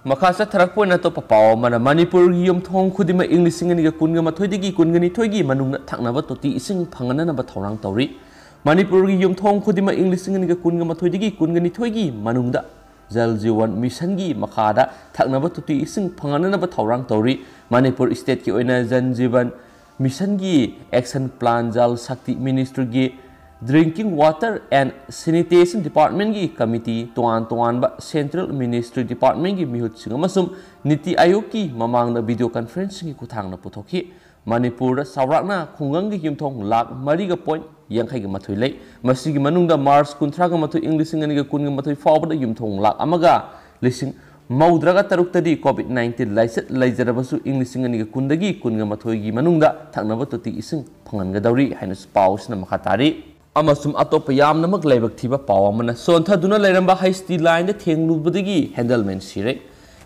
ꯃꯈꯥ ꯆꯠꯊꯔꯛꯄ ꯑꯣꯏꯅ ꯑꯇꯣꯞꯄ ꯄꯥꯎ ꯑꯃꯅ, ꯃꯅꯤꯄꯨꯔꯒꯤ ꯌꯨꯝꯊꯣꯡ ꯈꯨꯗꯤꯡꯃꯛ ꯏꯪ ꯂꯤꯁꯤꯡ ꯑꯅꯤꯒ ꯀꯨꯟꯒ ꯃꯥꯊꯣꯏꯗꯒꯤ ꯀꯨꯟꯒ ꯅꯤꯊꯣꯏꯒꯤ ꯃꯅꯨꯡꯗ ꯊꯛꯅꯕ ꯇꯣꯇꯤ ꯏꯁꯤꯡ ꯐꯪꯍꯟꯅꯅꯕ ꯊꯧꯔꯥꯡ ꯇꯧꯔꯤ꯫ ꯃꯅꯤꯄꯨꯔꯒꯤ ꯌꯨꯝꯊꯣꯡ ꯈꯨꯗꯤꯡꯃꯛ ꯏꯪ ꯂꯤꯁꯤꯡ ꯑꯅꯤꯒ ꯀꯨꯟꯒ ꯃꯥꯊꯣꯏꯗꯒꯤ ꯀꯨꯟꯒ ꯅꯤꯊꯣꯏꯒꯤ ꯃꯅꯨꯡꯗ ꯖꯜ ꯖꯤꯋꯟ ꯃꯤꯁꯟꯒꯤ ꯃꯈꯥꯗ ꯊꯛꯅꯕ ꯇꯣꯇꯤ ꯏꯁꯤꯡ ꯐꯪꯍꯟꯅꯅꯕ ꯊꯧꯔꯥꯡ ꯇꯧꯔꯤ꯫ ꯃꯅꯤꯄꯨꯔ ꯁ꯭ꯇꯦꯠꯀꯤ ꯑꯣꯏꯅ ꯖꯜ ꯖꯤꯋꯟ ꯃꯤꯁꯟꯒꯤ ꯑꯦꯛꯁꯟ ꯄ꯭ꯂꯥꯟ, ꯖꯜ ꯁꯛꯇꯤ ꯃꯤꯅꯤꯁꯇ꯭ꯔꯤꯒꯤ Drinking Water and Sanitation Department ꯀꯤ ꯀꯃꯤꯇꯤ, ꯇꯣꯉꯥꯟ ꯇꯣꯉꯥꯟꯕ ꯁꯦꯟꯇ꯭ꯔꯦꯜ ꯃꯤꯅꯤꯁꯇ꯭ꯔꯤ ꯗꯤꯄꯥꯔꯠꯃꯦꯟꯒꯤ ꯃꯤꯍꯨꯠꯁꯤꯡ ꯑꯃꯁꯨꯡ ꯅꯤꯇꯤ ꯑꯥꯌꯣꯒꯀꯤ ꯃꯃꯥꯡꯗ ꯚꯤꯗꯤꯑꯣ ꯀꯟꯐꯔꯦꯟꯁꯤꯡꯒꯤ ꯈꯨꯠꯊꯥꯡꯗ ꯄꯨꯊꯣꯛꯈꯤ꯫ ꯃꯅꯤꯄꯨꯔꯗ ꯆꯥꯎꯔꯥꯛꯅ ꯈꯨꯡꯒꯪꯒꯤ ꯌꯨꯝꯊꯣꯡ ꯂꯥꯈ ꯃꯔꯤꯒ ꯄꯣꯏꯟ ꯌꯥꯡꯈꯩꯒ ꯃꯥꯊꯣꯏ ꯂꯩ꯫ ꯃꯁꯤꯒꯤ ꯃꯅꯨꯡꯗ ꯃꯥꯔꯆ ꯀꯨꯟꯊ꯭ꯔꯥꯒ ꯃꯥꯊꯣꯏ, ꯏꯪ ꯂꯤꯁꯤꯡ ꯑꯅꯤꯒ ꯀꯨꯟꯒ ꯃꯥꯊꯣꯏ ꯐꯥꯎꯕꯗ ꯌꯨꯝꯊꯣꯡ ꯂꯥꯈ ꯑꯃꯒ ꯂꯤꯁꯤꯡ ꯃꯧꯗ꯭ꯔꯥꯒ ꯇꯔꯨꯛꯇꯗꯤ ꯀꯣꯚꯤꯗ ꯅꯥꯏꯟꯇꯤꯟ ꯂꯥꯏꯆꯠ ꯂꯩꯖꯔꯕꯁꯨ, ꯏꯪ ꯂꯤꯁꯤꯡ ꯑꯅꯤꯒ ꯀꯨꯟꯗꯒꯤ ꯀꯨꯟꯒ ꯃꯥꯊꯣꯏꯒꯤ ꯃꯅꯨꯡꯗ ꯊꯛꯅꯕ ꯇꯣꯇꯤ ꯏꯁꯤꯡ ꯐꯪꯍꯟꯒꯗꯧꯔꯤ ꯍꯥꯏꯅꯁꯨ ꯄꯥꯎ ꯑꯁꯤꯅ ꯃꯈꯥ ꯇꯥꯔꯤ꯫ ꯑꯃꯁꯨꯡ ꯑꯇꯣꯞꯄ ꯌꯥꯝꯅꯃꯛ ꯂꯥꯏꯕꯛ ꯊꯤꯕ ꯄꯥꯎ ꯑꯃꯅ, ꯁꯣꯟꯊꯗꯨꯅ ꯂꯩꯔꯝꯕ ꯍꯩꯁ ꯇꯤ ꯂꯥꯏꯟꯗ ꯊꯦꯡꯂꯨꯕꯗꯒꯤ ꯍꯦꯟꯗꯜꯃꯦꯟ ꯁꯤꯔꯦ꯫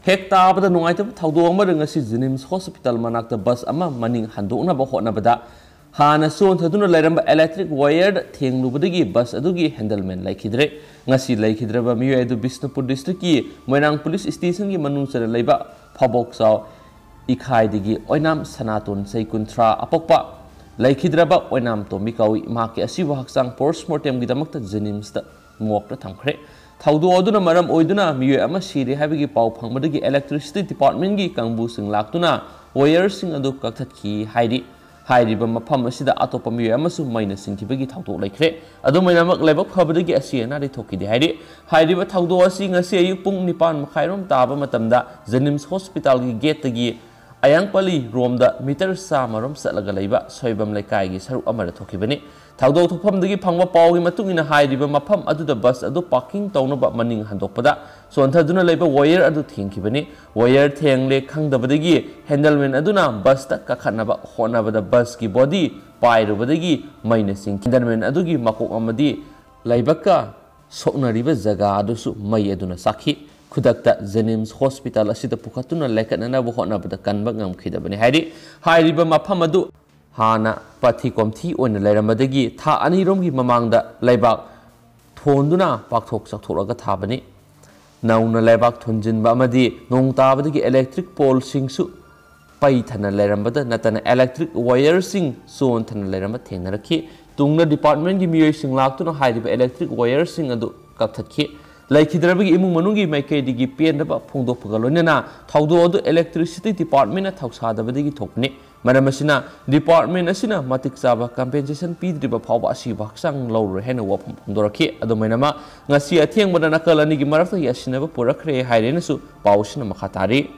ꯍꯦꯛ ꯇꯥꯕꯗ ꯅꯨꯡꯉꯥꯏꯇꯕ ꯊꯧꯗꯣꯛ ꯑꯃꯗ ꯉꯁꯤ ꯖꯦꯅꯤꯝꯁ ꯍꯣꯁꯄꯤꯇꯥꯜ ꯃꯅꯥꯛꯇ ꯕꯁ ꯑꯃ ꯃꯅꯤꯡ ꯍꯟꯗꯣꯛꯅꯕ ꯍꯣꯠꯅꯕꯗ ꯍꯥꯟꯅ ꯆꯣꯟꯊꯗꯨꯅ ꯂꯩꯔꯝꯕ ꯏꯂꯦꯛꯇ꯭ꯔꯤꯛ ꯋꯥꯌꯔꯗ ꯊꯦꯡꯂꯨꯕꯗꯒꯤ ꯕꯁ ꯑꯗꯨꯒꯤ ꯍꯦꯟꯗꯜꯃꯦꯟ ꯂꯩꯈꯤꯗ꯭ꯔꯦ꯫ ꯉꯁꯤ ꯂꯩꯈꯤꯗ꯭ꯔꯕ ꯃꯤꯑꯣꯏ ꯑꯗꯨ ꯕꯤꯁꯅꯨꯄꯨꯔ ꯗꯤꯁꯇ꯭ꯔꯤꯛꯀꯤ ꯃꯣꯏꯔꯥꯡ ꯄꯨꯂꯤꯁ ꯁ꯭ꯇꯦꯁꯟꯒꯤ ꯃꯅꯨꯡ ꯆꯟꯅ ꯂꯩꯕ ꯐꯥꯕꯣꯛꯆꯥꯎ ꯏꯈꯥꯏꯗꯒꯤ ꯑꯣꯏꯅꯥꯝ ꯁꯅꯥꯇꯣꯟ, ꯆꯍꯤ ꯀꯨꯟꯊ꯭ꯔꯥ ꯑꯄꯣꯛꯄ, ꯂꯩꯈꯤꯗ꯭ꯔꯕ ꯑꯣꯏꯅꯥꯝ ꯇꯣꯝꯕꯤ ꯀꯧꯏ꯫ ꯃꯍꯥꯛꯀꯤ ꯑꯁꯤꯕ ꯍꯛꯆꯥꯡ ꯄꯣꯁꯃꯣꯔꯇꯦꯝꯒꯤꯗꯃꯛꯇ ꯖꯦꯅꯤꯝꯁꯇ ꯃꯣꯔꯒꯇ ꯊꯝꯈ꯭ꯔꯦ꯫ ꯊꯧꯗꯣꯛ ꯑꯗꯨꯅ ꯃꯔꯝ ꯑꯣꯏꯗꯨꯅ ꯃꯤꯑꯣꯏ ꯑꯃ ꯁꯤꯔꯦ ꯍꯥꯏꯕꯒꯤ ꯄꯥꯎ ꯐꯪꯕꯗꯒꯤ ꯏꯂꯦꯛꯇ꯭ꯔꯤꯁꯤꯇꯤ ꯗꯤꯄꯥꯔꯠꯃꯦꯟꯒꯤ ꯀꯥꯡꯕꯨꯁꯤꯡ ꯂꯥꯛꯇꯨꯅ ꯋꯥꯌꯔꯁꯤꯡ ꯑꯗꯨ ꯀꯛꯊꯠꯈꯤ ꯍꯥꯏꯔꯤ꯫ ꯍꯥꯏꯔꯤꯕ ꯃꯐꯝ ꯑꯁꯤꯗ ꯑꯇꯣꯞꯄ ꯃꯤꯑꯣꯏ ꯑꯃꯁꯨ ꯃꯩꯅ ꯁꯤꯡꯈꯤꯕꯒꯤ ꯊꯧꯗꯣꯛ ꯂꯩꯈ꯭ꯔꯦ꯫ ꯑꯗꯨꯝ ꯑꯣꯏꯅꯃꯛ, ꯂꯥꯏꯕꯛ ꯐꯕꯗꯒꯤ ꯑꯁꯤ ꯑꯅꯥꯗꯤ ꯊꯣꯛꯈꯤꯗꯦ ꯍꯥꯏꯔꯤ꯫ ꯍꯥꯏꯔꯤꯕ ꯊꯧꯗꯣꯛ ꯑꯁꯤ ꯉꯁꯤ ꯑꯌꯨꯛ ꯄꯨꯡ ꯅꯤꯄꯥꯟ ꯃꯈꯥꯏꯔꯣꯝ ꯇꯥꯕ ꯃꯇꯝꯗ ꯖꯦꯅꯤꯝꯁ ꯍꯣꯁꯄꯤꯇꯥꯜꯒꯤ ꯒꯦꯠꯇꯒꯤ ꯑꯌꯥꯡꯄꯜꯂꯤ ꯔꯣꯝꯗ ꯃꯤꯇꯔ ꯆꯥꯝꯃꯔꯣꯝ ꯆꯠꯂꯒ ꯂꯩꯕ ꯁꯣꯏꯕꯝ ꯂꯩꯀꯥꯏꯒꯤ ꯁꯔꯨꯛ ꯑꯃꯗ ꯊꯣꯛꯈꯤꯕꯅꯤ꯫ ꯊꯧꯗꯣꯛ ꯊꯣꯛꯐꯝꯗꯒꯤ ꯐꯪꯕ ꯄꯥꯎꯒꯤ ꯃꯇꯨꯡ ꯏꯟꯅ, ꯍꯥꯏꯔꯤꯕ ꯃꯐꯝ ꯑꯗꯨꯗ ꯕꯁ ꯑꯗꯨ ꯄꯥꯔꯀꯤꯡ ꯇꯧꯅꯕ ꯃꯅꯤꯡ ꯍꯟꯗꯣꯛꯄꯗ ꯆꯣꯟꯊꯗꯨꯅ ꯂꯩꯕ ꯋꯥꯌꯔ ꯑꯗꯨ ꯊꯦꯡꯈꯤꯕꯅꯤ꯫ ꯋꯥꯌꯔ ꯊꯦꯡꯂꯦ ꯈꯪꯗꯕꯗꯒꯤ ꯍꯦꯟꯗꯜꯃꯦꯟ ꯑꯗꯨꯅ ꯕꯁꯇ ꯀꯥꯈꯠꯅꯕ ꯍꯣꯠꯅꯕꯗ ꯕꯁꯀꯤ ꯕꯣꯗꯤ ꯄꯥꯏꯔꯨꯕꯗꯒꯤ ꯃꯩꯅ ꯆꯤꯡꯈꯤ꯫ ꯍꯦꯟꯗꯜꯃꯦꯟ ꯑꯗꯨꯒꯤ ꯃꯀꯣꯛ ꯑꯃꯗꯤ ꯂꯥꯏꯕꯛꯀ ꯁꯣꯛꯅꯔꯤꯕ ꯖꯒꯥ ꯑꯗꯨꯁꯨ ꯃꯩ ꯑꯗꯨꯅ ꯆꯥꯛꯈꯤ꯫ ꯈꯨꯗꯛꯇ ꯖꯦꯅꯤꯝꯁ ꯍꯣꯁꯄꯤꯇꯥꯜ ꯑꯁꯤꯗ ꯄꯨꯈꯠꯇꯨꯅ ꯂꯥꯏꯀꯠꯅꯅꯕ ꯍꯣꯠꯅꯕꯗ ꯀꯟꯕ ꯉꯝꯈꯤꯗꯕꯅꯤ ꯍꯥꯏꯔꯤ꯫ ꯍꯥꯏꯔꯤꯕ ꯃꯐꯝ ꯑꯗꯨ ꯍꯥꯟꯅ ꯄꯥꯊꯤ ꯀꯣꯝꯊꯤ ꯑꯣꯏꯅ ꯂꯩꯔꯝꯕꯗꯒꯤ ꯊꯥ ꯑꯅꯤꯔꯣꯝꯒꯤ ꯃꯃꯥꯡꯗ ꯂꯩꯕꯥꯛ ꯊꯣꯟꯗꯨꯅ ꯄꯥꯛꯊꯣꯛ ꯆꯥꯎꯊꯣꯛꯂꯒ ꯊꯥꯕꯅꯤ꯫ ꯅꯧꯅ ꯂꯩꯕꯥꯛ ꯊꯣꯟꯖꯤꯟꯕ ꯑꯃꯗꯤ ꯅꯣꯡ ꯇꯥꯕꯗꯒꯤ ꯏꯂꯦꯛꯇ꯭ꯔꯤꯛ ꯄꯣꯜꯁꯤꯡꯁꯨ ꯄꯩꯊꯅ ꯂꯩꯔꯝꯕꯗ ꯅꯠꯇꯅ ꯏꯂꯦꯛꯇ꯭ꯔꯤꯛ ꯋꯥꯌꯔꯁꯤꯡ ꯆꯣꯟꯊꯅ ꯂꯩꯔꯝꯕ ꯊꯦꯡꯅꯔꯛꯈꯤ꯫ ꯇꯨꯡꯗ ꯗꯤꯄꯥꯔꯠꯃꯦꯟꯒꯤ ꯃꯤꯑꯣꯏꯁꯤꯡ ꯂꯥꯛꯇꯨꯅ ꯍꯥꯏꯔꯤꯕ ꯏꯂꯦꯛꯇ꯭ꯔꯤꯛ ꯋꯥꯌꯔꯁꯤꯡ ꯑꯗꯨ ꯀꯛꯊꯠꯈꯤ꯫ ꯂꯩꯈꯤꯗ꯭ꯔꯕꯒꯤ ꯏꯃꯨꯡ ꯃꯅꯨꯡꯒꯤ ꯃꯥꯏꯀꯩꯗꯒꯤ ꯄꯦꯟꯗꯕ ꯐꯣꯡꯗꯣꯛꯄꯒ ꯂꯣꯏꯅꯅ ꯊꯧꯗꯣꯛ ꯑꯗꯨ ꯏꯂꯦꯛꯇ꯭ꯔꯤꯁꯤꯇꯤ ꯗꯤꯄꯥꯔꯠꯃꯦꯟꯅ ꯊꯧꯁꯥꯗꯕꯗꯒꯤ ꯊꯣꯛꯄꯅꯤ꯫ ꯃꯔꯝ ꯑꯁꯤꯅ, ꯗꯤꯄꯥꯔꯠꯃꯦꯟ ꯑꯁꯤꯅ ꯃꯇꯤꯛ ꯆꯥꯕ ꯀꯝꯄꯦꯟꯁꯦꯁꯟ ꯄꯤꯗ꯭ꯔꯤꯕ ꯐꯥꯎꯕ ꯑꯁꯤꯕ ꯍꯛꯆꯥꯡ ꯂꯧꯔꯣꯏ ꯍꯥꯏꯅ ꯋꯥꯐꯝ ꯐꯣꯡꯗꯣꯔꯛꯈꯤ꯫ ꯑꯗꯨꯃꯥꯏꯅꯃꯛ, ꯉꯁꯤ ꯑꯊꯦꯡꯕꯗ ꯅꯥꯀꯜ ꯑꯅꯤꯒꯤ ꯃꯔꯛꯇ ꯌꯥꯁꯤꯟꯅꯕ ꯄꯨꯔꯛꯈ꯭ꯔꯦ ꯍꯥꯏꯔꯦꯅꯁꯨ ꯄꯥꯎ ꯑꯁꯤꯅ ꯃꯈꯥ ꯇꯥꯔꯤ꯫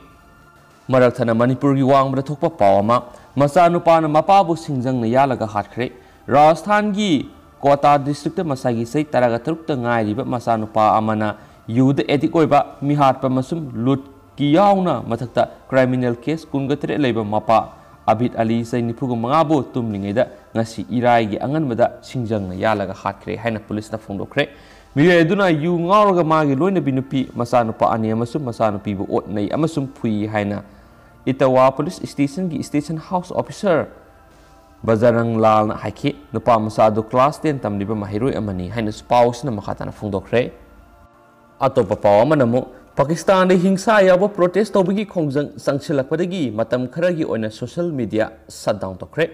ꯃꯔꯛ ꯊꯠꯅ ꯃꯅꯤꯄꯨꯔꯒꯤ ꯋꯥꯡꯃꯗ ꯊꯣꯛꯄ ꯄꯥꯎ ꯑꯃ, ꯃꯆꯥꯅꯨꯄꯥꯅ ꯃꯄꯥꯕꯨ ꯁꯤꯡꯖꯪꯅ ꯌꯥꯜꯂꯒ ꯍꯥꯠꯈ꯭ꯔꯦ꯫ ꯔꯥꯖꯁꯊꯥꯟꯒꯤ ꯀꯣꯇꯥ ꯗꯤꯁꯇ꯭ꯔꯤꯛꯇ ꯃꯁꯥꯒꯤ ꯆꯍꯤ ꯇꯔꯥꯒ ꯇꯔꯨꯛꯇ ꯉꯥꯏꯔꯤꯕ ꯃꯆꯥꯅꯨꯄꯥ ꯑꯃꯅ ꯌꯨꯗ ꯑꯦꯗꯤꯛ ꯑꯣꯏꯕ, ꯃꯤꯍꯥꯠꯄ ꯑꯃꯁꯨꯡ ꯂꯨꯠꯀꯤ ꯌꯥꯎꯅ ꯃꯊꯛꯇ ꯀ꯭ꯔꯤꯃꯤꯅꯦꯜ ꯀꯦꯁ ꯀꯨꯟꯒ ꯇꯔꯦꯠ ꯂꯩꯕ ꯃꯄꯥ ꯑꯕꯤꯗ ꯑꯂꯤ, ꯆꯍꯤ ꯅꯤꯐꯨꯒ ꯃꯉꯥꯕꯨ ꯇꯨꯝꯂꯤꯉꯩꯗ ꯉꯁꯤ ꯏꯔꯥꯏꯒꯤ ꯑꯉꯟꯕꯗ ꯁꯤꯡꯖꯪꯅ ꯌꯥꯜꯂꯒ ꯍꯥꯠꯈ꯭ꯔꯦ ꯍꯥꯏꯅ ꯄꯨꯂꯤꯁꯅ ꯐꯣꯡꯗꯣꯛꯈ꯭ꯔꯦ꯫ ꯃꯤꯑꯣꯏ ꯑꯗꯨꯅ ꯌꯨ ꯉꯥꯎꯔꯒ ꯃꯥꯒꯤ ꯂꯣꯏꯅꯕꯤ ꯅꯨꯄꯤ, ꯃꯆꯥꯅꯨꯄꯥ ꯑꯅꯤ ꯑꯃꯁꯨꯡ ꯃꯆꯥꯅꯨꯄꯤꯕꯨ ꯑꯣꯠꯅꯩ ꯑꯃꯁꯨꯡ ꯐꯨꯏ ꯍꯥꯏꯅ ꯏꯇꯋꯥ ꯄꯨꯂꯤꯁ ꯁ꯭ꯇꯦꯁꯟꯒꯤ ꯁ꯭ꯇꯦꯁꯟ ꯍꯥꯎꯁ ꯑꯣꯐꯤꯁꯔ ꯕꯖꯔꯪ ꯂꯥꯜꯅ ꯍꯥꯏꯈꯤ꯫ ꯅꯨꯄꯥ ꯃꯆꯥ ꯑꯗꯨ ꯀ꯭ꯂꯥꯁ ꯇꯦꯟ ꯇꯝꯂꯤꯕ ꯃꯍꯩꯔꯣꯏ ꯑꯃꯅꯤ ꯍꯥꯏꯅꯁꯨ ꯄꯥꯎ ꯑꯁꯤꯅ ꯃꯈꯥ ꯇꯥꯅ ꯐꯣꯡꯗꯣꯛꯈ꯭ꯔꯦ꯫ ꯑꯇꯣꯞꯄ ꯄꯥꯎ ꯑꯃꯅ ꯑꯃꯨꯛ ꯄꯥꯀꯤꯁꯇꯥꯟꯗ ꯍꯤꯡꯁꯥ ꯌꯥꯎꯕ ꯄ꯭ꯔꯣꯇꯦꯁ ꯇꯧꯕꯒꯤ ꯈꯣꯡꯖꯪ ꯆꯪꯁꯤꯜꯂꯛꯄꯗꯒꯤ ꯃꯇꯝ ꯈꯔꯒꯤ ꯑꯣꯏꯅ ꯁꯣꯁꯤꯌꯦꯜ ꯃꯤꯗꯤꯌꯥ ꯁꯠ ꯗꯥꯎꯟ ꯇꯧꯈ꯭ꯔꯦ꯫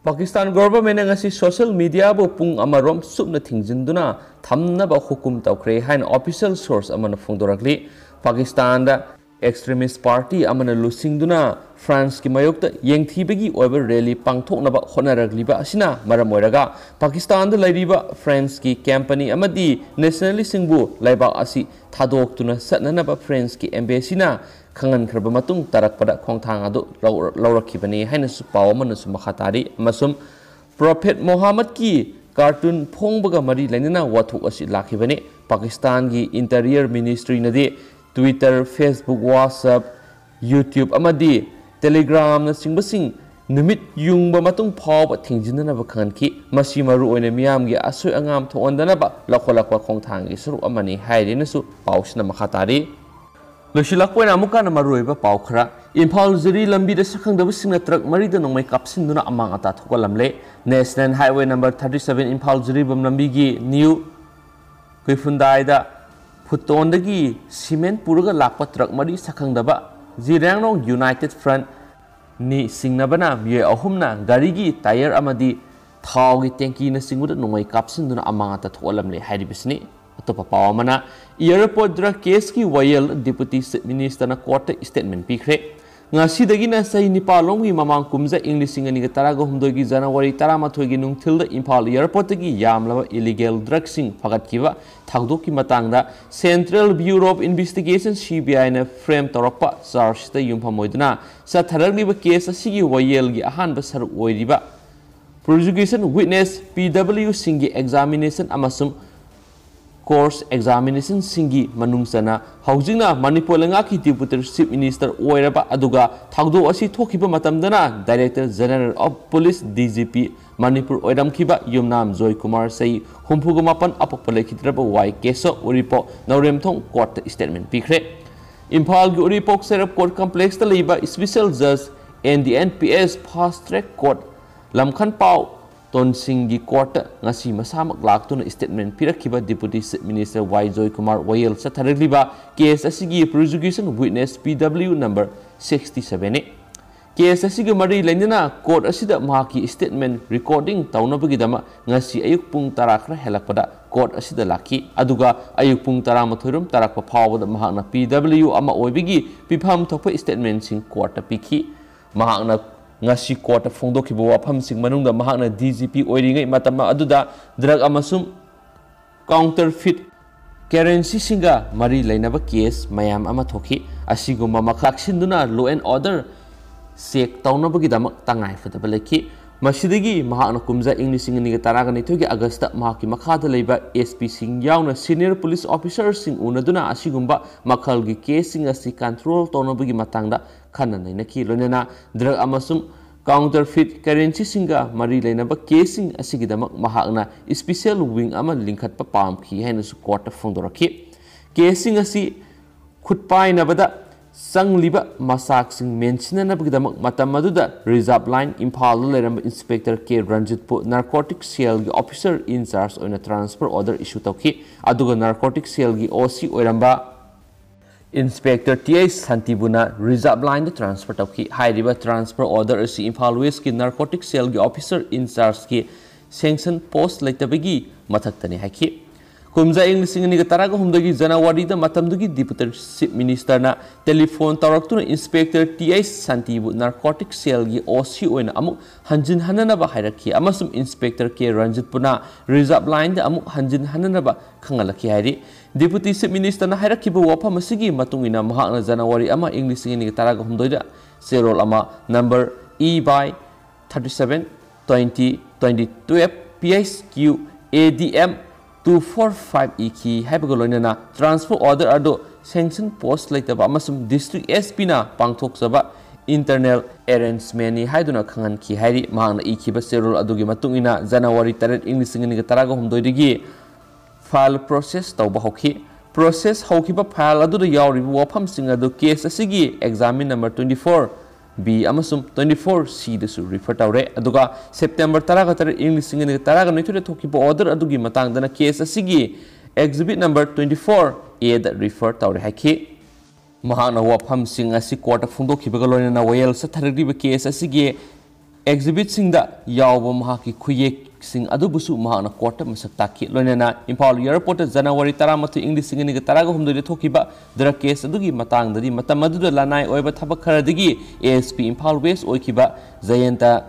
ꯄꯥꯀꯤꯁꯇꯥꯟ ꯒꯣꯚꯔꯟꯃꯦꯟꯠꯅ ꯉꯁꯤ ꯁꯣꯁꯤꯌꯦꯜ ꯃꯤꯗꯤꯌꯥꯕꯨ ꯄꯨꯡ ꯑꯃꯔꯣꯝ ꯆꯨꯞꯅ ꯊꯤꯡꯖꯤꯟꯗꯨꯅ ꯊꯝꯅꯕ ꯍꯨꯀꯨꯝ ꯇꯧꯈ꯭ꯔꯦ ꯍꯥꯏꯅ ꯑꯣꯐꯤꯁꯤꯌꯦꯜ ꯁꯣꯔꯁ ꯑꯃꯅ ꯐꯣꯡꯗꯣꯔꯛꯂꯤ꯫ ꯄꯥꯀꯤꯁꯇꯥꯟꯗ ꯑꯦꯛꯁꯇ꯭ꯔꯤꯃꯤꯁ꯭ꯠ ꯄꯥꯔꯇꯤ ꯑꯃꯅ ꯂꯨꯆꯤꯡꯗꯨꯅ ꯐ꯭ꯔꯥꯟꯁꯀꯤ ꯃꯥꯌꯣꯛꯇ ꯌꯦꯡꯊꯤꯕꯒꯤ ꯑꯣꯏꯕ ꯔꯦꯂꯤ ꯄꯥꯡꯊꯣꯛꯅꯕ ꯍꯣꯠꯅꯔꯛꯂꯤꯕ ꯑꯁꯤꯅ ꯃꯔꯝ ꯑꯣꯏꯔꯒ ꯄꯥꯀꯤꯁꯇꯥꯟꯗ ꯂꯩꯔꯤꯕ ꯐ꯭ꯔꯦꯟꯁꯀꯤ ꯀꯝꯄꯅꯤ ꯑꯃꯗꯤ ꯅꯦꯁꯅꯦꯂꯤꯁ꯭ꯠꯁꯤꯡꯕꯨ ꯂꯩꯕꯥꯛ ꯑꯁꯤ ꯊꯥꯗꯣꯛꯇꯨꯅ ꯆꯠꯅꯅꯕ ꯐ꯭ꯔꯦꯟꯁꯀꯤ ꯑꯦꯝꯕꯦꯁꯤꯅ ꯈꯪꯍꯟꯈ꯭ꯔꯕ ꯃꯇꯨꯡ ꯇꯥꯔꯛꯄꯗ ꯈꯣꯡꯊꯥꯡ ꯑꯗꯨ ꯂꯧꯔ-, ꯂꯧꯔꯛꯈꯤꯕꯅꯤ ꯍꯥꯏꯅꯁꯨ ꯄꯥꯎ ꯑꯃꯅꯁꯨ ꯃꯈꯥ ꯇꯥꯔꯤ꯫ ꯑꯃꯁꯨꯡ ꯄ꯭ꯔꯣꯐꯦꯠ ꯃꯣꯍꯥꯃꯗꯀꯤ ꯀꯥꯔꯇꯨꯟ ꯐꯣꯡꯕꯒ ꯃꯔꯤ ꯂꯩꯅꯅ ꯋꯥꯊꯣꯛ ꯑꯁꯤ ꯂꯥꯛꯈꯤꯕꯅꯤ꯫ ꯄꯥꯀꯤꯁꯇꯥꯟꯒꯤ interior ꯃꯤꯅꯤꯁꯇ꯭ꯔꯤꯅꯗꯤ Twitter, Facebook, WhatsApp, YouTube ꯑꯃꯗꯤ Telegramꯅꯆꯤꯡꯕꯁꯤꯡ ꯅꯨꯃꯤꯠ ꯌꯨꯡꯕ ꯃꯇꯨꯡ ꯐꯥꯎꯕ ꯊꯤꯡꯖꯤꯟꯅꯅꯕ ꯈꯪꯍꯟꯈꯤ꯫ ꯃꯁꯤ ꯃꯔꯨꯑꯣꯏꯅ ꯃꯤꯌꯥꯝꯒꯤ ꯑꯁꯣꯏ ꯑꯉꯥꯝ ꯊꯣꯛꯍꯟꯗꯅꯕ ꯂꯧꯈꯠꯂꯛꯄ ꯈꯣꯡꯊꯥꯡꯒꯤ ꯁꯔꯨꯛ ꯑꯃꯅꯤ ꯍꯥꯏꯔꯦꯅꯁꯨ ꯄꯥꯎꯁꯤꯅ ꯃꯈꯥ ꯇꯥꯔꯤ꯫ ꯂꯣꯏꯁꯤꯜꯂꯛꯄ ꯑꯣꯏꯅ ꯑꯃꯨꯛꯀ ꯍꯟꯅ ꯃꯔꯨꯑꯣꯏꯕ ꯄꯥꯎ ꯈꯔ꯫ ꯏꯝꯐꯥꯜ ꯖꯤꯔꯤ ꯂꯝꯕꯤꯗ ꯁꯛꯈꯪꯗꯕꯁꯤꯡꯅ ꯇ꯭ꯔꯛ ꯃꯔꯤꯗ ꯅꯣꯡꯃꯩ ꯀꯥꯞꯁꯤꯟꯗꯨꯅ ꯑꯃꯥꯡ ꯑꯇꯥ ꯊꯣꯛꯍꯜꯂꯝꯂꯦ꯫ National Highway number thirty seven Imphal Jiribam ꯂꯝꯕꯤꯒꯤ ꯅ꯭ꯌꯨ ꯀꯩꯐꯨꯟꯗꯥꯏꯗ ꯐꯨꯠꯇꯣꯟꯗꯒꯤ ꯁꯤꯃꯦꯟ ꯄꯨꯔꯒ ꯂꯥꯛꯄ ꯇ꯭ꯔꯛ ꯃꯔꯤ ꯁꯛꯈꯪꯗꯕ ꯖꯤꯔꯥꯡꯔꯣꯡ ꯌꯨꯅꯥꯏꯇꯦꯗ ꯐ꯭ꯔꯟꯠ ꯅꯤ ꯆꯤꯡꯅꯕꯅ ꯃꯤꯑꯣꯏ ꯑꯍꯨꯝꯅ ꯒꯥꯔꯤꯒꯤ ꯇꯥꯌꯔ ꯑꯃꯗꯤ ꯊꯥꯎꯒꯤ ꯇꯦꯡꯀꯤꯅꯆꯤꯡꯕꯗ ꯅꯣꯡꯃꯩ ꯀꯥꯞꯁꯤꯟꯗꯨꯅ ꯑꯃꯥꯡ ꯑꯇꯥ ꯊꯣꯛꯍꯜꯂꯝꯂꯦ ꯍꯥꯏꯔꯤꯕꯁꯤꯅꯤ꯫ ꯑꯇꯣꯞꯄ ꯄꯥꯎ ꯑꯃꯅ, ꯑꯦꯌꯔꯄꯣꯔꯠ ꯗ꯭ꯔꯒ ꯀꯦꯁꯀꯤ ꯋꯥꯌꯦꯜ ꯗꯤꯄꯨꯇꯤ ꯆꯤꯐ ꯃꯤꯅꯤꯁꯇꯔꯅ ꯀꯣꯔꯠꯇ ꯁ꯭ꯇꯦꯠꯃꯦꯟꯠ ꯄꯤꯈ꯭ꯔꯦ꯫ ꯉꯁꯤꯗꯒꯤꯅ ꯆꯍꯤ ꯅꯤꯄꯥꯜ ꯂꯣꯝꯒꯤ ꯃꯃꯥꯡ ꯀꯨꯝꯖꯥ ꯏꯪ ꯂꯤꯁꯤꯡ ꯑꯅꯤꯒ ꯇꯔꯥꯒ ꯍꯨꯝꯗꯣꯏꯒꯤ ꯖꯅꯋꯥꯔꯤ ꯇꯔꯥꯃꯥꯊꯣꯏꯒꯤ ꯅꯨꯡꯊꯤꯜꯗ ꯏꯝꯐꯥꯜ ꯑꯦꯌꯔꯄꯣꯔꯠꯇꯒꯤ ꯌꯥꯝꯂꯕ ꯏꯂꯤꯒꯦꯜ ꯗ꯭ꯔꯒꯁꯤꯡ ꯐꯥꯒꯠꯈꯤꯕ ꯊꯧꯗꯣꯛꯀꯤ ꯃꯇꯥꯡꯗ central bureau of investigation, C B ꯑꯥꯏꯅ ꯐ꯭ꯔꯦꯝ ꯇꯧꯔꯛꯄ ꯆꯥꯔꯖꯁꯤꯠꯇ ꯌꯨꯝꯐꯝ ꯑꯣꯏꯗꯨꯅ ꯆꯠꯊꯔꯛꯂꯤꯕ ꯀꯦꯁ ꯑꯁꯤꯒꯤ ꯋꯥꯌꯦꯜꯒꯤ ꯑꯍꯥꯟꯕ ꯁꯔꯨꯛ ꯑꯣꯏꯔꯤꯕ Prosecution witness, P W ꯁꯤꯡꯒꯤ examination ꯑꯃꯁꯨꯡ course examination ꯁꯤꯡꯒꯤ ꯃꯅꯨꯡ ꯆꯟꯅ ꯍꯧꯖꯤꯛꯅ ꯃꯅꯤꯄꯨꯔ ꯂꯩꯉꯥꯛꯀꯤ Deputy Chief Minister ꯑꯣꯏꯔꯕ ꯑꯗꯨꯒ ꯊꯧꯗꯣꯛ ꯑꯁꯤ ꯊꯣꯛꯈꯤꯕ ꯃꯇꯝꯗꯅ Director General of Police, D G P, Manipur ꯑꯣꯏꯔꯝꯈꯤꯕ ꯌꯨꯝꯅꯥꯝ ꯖꯣꯏ ꯀꯨꯃꯥꯔ, ꯆꯍꯤ ꯍꯨꯝꯐꯨꯒ ꯃꯥꯄꯟ, ꯑꯄꯣꯛꯄ ꯂꯩꯈꯤꯗ꯭ꯔꯕ ꯋꯥꯏ ꯀꯦꯁꯣ, ꯎꯔꯤꯄꯣꯛ, ꯅꯧꯔꯦꯝꯊꯣꯡ court ꯇ statement ꯄꯤꯈ꯭ꯔꯦ꯫ ꯏꯝꯐꯥꯜꯒꯤ ꯎꯔꯤꯄꯣꯛ ꯁꯦꯔꯞ court complex ꯇ ꯂꯩꯕ Special Judge and the N P S Fast Track Court ꯂꯝꯈꯟꯄꯥꯎ ꯇꯣꯟꯁꯤꯡꯒꯤ court ꯇ ꯉꯁꯤ ꯃꯁꯥꯃꯛ ꯂꯥꯛꯇꯨꯅ statement ꯄꯤꯔꯛꯈꯤꯕ Deputy Chief Minister ꯋꯥꯏ ꯖꯣꯏ ꯀꯨꯃꯥꯔ ꯋꯥꯌꯦꯜ ꯆꯠꯊꯔꯛꯂꯤꯕ case ꯑꯁꯤꯒꯤ prosecution witness, P W number sixty seven ꯅꯤ꯫ Case ꯑꯁꯤꯒ ꯃꯔꯤ ꯂꯩꯅꯅ court ꯑꯁꯤꯗ ꯃꯍꯥꯛꯀꯤ statement recording ꯇꯧꯅꯕꯒꯤꯗꯃꯛ ꯉꯁꯤ ꯑꯌꯨꯛ ꯄꯨꯡ ꯇꯔꯥ ꯈꯔ ꯍꯦꯜꯂꯛꯄꯗ court ꯑꯁꯤꯗ ꯂꯥꯛꯈꯤ꯫ ꯑꯗꯨꯒ ꯑꯌꯨꯛ ꯄꯨꯡ ꯇꯔꯥꯃꯥꯊꯣꯏ ꯔꯣꯝ ꯇꯥꯔꯛꯄ ꯐꯥꯎꯕꯗ ꯃꯍꯥꯛꯅ P W ꯑꯃ ꯑꯣꯏꯕꯒꯤ ꯄꯤꯐꯝ ꯊꯣꯛꯄ statement ꯁꯤꯡ court ꯇ ꯄꯤꯈꯤ꯫ ꯃꯍꯥꯛꯅ ꯉꯁꯤ court ꯇ ꯐꯣꯡꯗꯣꯛꯈꯤꯕ ꯋꯥꯐꯝꯁꯤꯡ ꯃꯅꯨꯡꯗ ꯃꯍꯥꯛꯅ D G P ꯑꯣꯏꯔꯤꯉꯩ ꯃꯇꯝ ꯑꯗꯨꯗ drug ꯑꯃꯁꯨꯡ counterfeit currency ꯁꯤꯡꯒ ꯃꯔꯤ ꯂꯩꯅꯕ case ꯃꯌꯥꯝ ꯑꯃ ꯊꯣꯛꯈꯤ꯫ ꯑꯁꯤꯒꯨꯝꯕ ꯃꯈꯥ ꯂꯥꯛꯁꯤꯟꯗꯨꯅ law and order check ꯇꯧꯅꯕꯒꯤꯗꯃꯛ ꯇꯉꯥꯏ ꯐꯗꯕ ꯂꯩꯈꯤ꯫ ꯃꯁꯤꯗꯒꯤ ꯃꯍꯥꯛꯅ ꯀꯨꯝꯖꯥ ꯏꯪ ꯂꯤꯁꯤꯡ ꯑꯅꯤꯒ ꯇꯔꯥꯒ ꯅꯤꯊꯣꯏꯒꯤ August ꯇ ꯃꯍꯥꯛꯀꯤ ꯃꯈꯥꯗ ꯂꯩꯕ S P ꯁꯤꯡ ꯌꯥꯎꯅ senior police officer ꯁꯤꯡ ꯎꯅꯗꯨꯅ ꯑꯁꯤꯒꯨꯝꯕ ꯃꯈꯜꯒꯤ case ꯁꯤꯡ ꯑꯁꯤ control ꯇꯧꯅꯕꯒꯤ ꯃꯇꯥꯡꯗ ꯈꯟꯅ ꯅꯩꯅꯈꯤ꯫ ꯂꯣꯏꯅꯅ drug ꯑꯃꯁꯨꯡ counterfeit currency ꯁꯤꯡꯒ ꯃꯔꯤ ꯂꯩꯅꯕ case ꯁꯤꯡ ꯑꯁꯤꯒꯤꯗꯃꯛ ꯃꯍꯥꯛꯅ special wing ꯑꯃ ꯂꯤꯡꯈꯠꯄ ꯄꯥꯝꯈꯤ ꯍꯥꯏꯅꯁꯨ court ꯇ ꯐꯣꯡꯗꯣꯔꯛꯈꯤ꯫ Case ꯁꯤꯡ ꯑꯁꯤ ꯈꯨꯠ ꯄꯥꯏꯅꯕꯗ ꯆꯪꯂꯤꯕ ꯃꯆꯥꯛꯁꯤꯡ ꯃꯦꯟꯁꯤꯟꯅꯅꯕꯒꯤꯗꯃꯛ ꯃꯇꯝ ꯑꯗꯨꯗ Reserve Line ꯏꯝꯐꯥꯜꯗ ꯂꯩꯔꯝꯕ Inspector K ꯔꯟꯖꯤꯠꯄꯨ narcotic cell ꯒꯤ officer in charge ꯑꯣꯏꯅ transfer order issue ꯇꯧꯈꯤ꯫ ꯑꯗꯨꯒ narcotic cell ꯒꯤ O C ꯑꯣꯏꯔꯝꯕ Inspector T I ꯁꯥꯟꯇꯤꯕꯨꯅ Reserve Line the transfer ꯇꯧꯈꯤ꯫ ꯍꯥꯏꯔꯤꯕ transfer order ꯑꯁꯤ ꯏꯝꯐꯥꯜ West ꯀꯤ narcotic cell ꯒꯤ officer in charge ꯀꯤ sanction post ꯂꯩꯇꯕꯒꯤ ꯃꯊꯛꯇꯅꯤ ꯍꯥꯏꯈꯤ꯫ ꯀꯨꯝꯖꯥ ꯏꯪ ꯂꯤꯁꯤꯡ ꯑꯅꯤꯒ ꯇꯔꯥꯒ ꯍꯨꯝꯗꯣꯏꯒꯤ January ꯗ ꯃꯇꯝꯗꯨꯒꯤ Deputy Chief Minister ꯅ telephone ꯇꯧꯔꯛꯇꯨꯅ Inspector T I ꯁꯥꯟꯇꯤꯕꯨ narcotic cell ꯒꯤ O C ꯑꯣꯏꯅ ꯑꯃꯨꯛ ꯍꯟꯖꯤꯟ ꯍꯟꯅꯅꯕ ꯍꯥꯏꯔꯛꯈꯤ ꯑꯃꯁꯨꯡ Inspector K ꯔꯟꯖꯤꯠꯄꯨꯅ Reserve Line ꯗ ꯑꯃꯨꯛ ꯍꯟꯖꯤꯟ ꯍꯟꯅꯅꯕ ꯈꯪꯍꯜꯂꯛꯈꯤ ꯍꯥꯏꯔꯤ꯫ Deputy Chief Minister ꯅ ꯍꯥꯏꯔꯛꯈꯤꯕ ꯋꯥꯐꯝ ꯑꯁꯤꯒꯤ ꯃꯇꯨꯡ ꯏꯟꯅ ꯃꯍꯥꯛꯅ January ꯑꯃ ꯏꯪ ꯂꯤꯁꯤꯡ ꯑꯅꯤꯒ ꯇꯔꯥꯒ ꯍꯨꯝꯗꯣꯏꯗ ꯆꯦꯔꯣꯜ ꯑꯃ number E by thirty seven twenty twenty twelve P H Q A D M two four five ꯏꯈꯤ ꯍꯥꯏꯕꯒ ꯂꯣꯏꯅꯅ transfer order ꯑꯗꯨ sanction post ꯂꯩꯇꯕ ꯑꯃꯁꯨꯡ district S Pꯅ ꯄꯥꯡꯊꯣꯛꯆꯕ internal arrangementꯅꯤ ꯍꯥꯏꯗꯨꯅ ꯈꯪꯍꯟꯈꯤ ꯍꯥꯏꯔꯤ꯫ ꯃꯍꯥꯛꯅ ꯏꯈꯤꯕ ꯆꯦꯔꯣꯜ ꯑꯗꯨꯒꯤ ꯃꯇꯨꯡ ꯏꯟꯅ January ꯇꯔꯦꯠ, ꯏꯪ ꯂꯤꯁꯤꯡ ꯑꯅꯤꯒ ꯇꯔꯥꯒ ꯍꯨꯝꯗꯣꯏꯗꯒꯤ file process ꯇꯧꯕ ꯍꯧꯈꯤ꯫ Process ꯍꯧꯈꯤꯕ file ꯑꯗꯨꯗ ꯌꯥꯎꯔꯤꯕ ꯋꯥꯐꯝꯁꯤꯡ ꯑꯗꯨ case ꯑꯁꯤꯒꯤ exhibit number twenty four B ꯑꯃꯁꯨꯡ twenty four Cꯗꯁꯨ refer ꯇꯧꯔꯦ꯫ ꯑꯗꯨꯒ September ꯇꯔꯥꯒ ꯇꯔꯦꯠ, ꯏꯪ ꯂꯤꯁꯤꯡ ꯑꯅꯤꯒ ꯇꯔꯥꯒ ꯅꯤꯊꯣꯏꯗ ꯊꯣꯛꯈꯤꯕ order ꯑꯗꯨꯒꯤ ꯃꯇꯥꯡꯗꯅ case ꯑꯁꯤꯒꯤ exhibit number twenty four Aꯗ refer ꯇꯧꯔꯦ ꯍꯥꯏꯈꯤ꯫ ꯃꯍꯥꯛꯅ ꯋꯥꯐꯝꯁꯤꯡ ꯑꯁꯤ courtꯇ ꯐꯣꯡꯗꯣꯛꯈꯤꯕꯒ ꯂꯣꯏꯅꯅ ꯋꯥꯌꯦꯜ ꯆꯠꯊꯔꯛꯂꯤꯕ case ꯑꯁꯤꯒꯤ exhibitꯁꯤꯡꯗ ꯌꯥꯎꯕ ꯃꯍꯥꯛꯀꯤ ꯈꯨꯌꯦꯛꯁꯤꯡ ꯑꯗꯨꯕꯨꯁꯨ ꯃꯍꯥꯛꯅ courtꯇ ꯃꯁꯛ ꯇꯥꯛꯈꯤ꯫ ꯂꯣꯏꯅꯅ ꯏꯝꯐꯥꯜ airportꯇ January ꯇꯔꯥꯃꯥꯊꯣꯏ, ꯏꯪ ꯂꯤꯁꯤꯡ ꯑꯅꯤꯒ ꯇꯔꯥꯒ ꯍꯨꯝꯗꯣꯏꯗ ꯊꯣꯛꯈꯤꯕ drug case ꯑꯗꯨꯒꯤ ꯃꯇꯥꯡꯗꯗꯤ ꯃꯇꯝ ꯑꯗꯨꯗ ꯂꯅꯥꯏ ꯑꯣꯏꯕ ꯊꯕꯛ ꯈꯔꯗꯒꯤ A S P Imphal West ꯑꯣꯏꯈꯤꯕ ꯖꯌꯟꯇ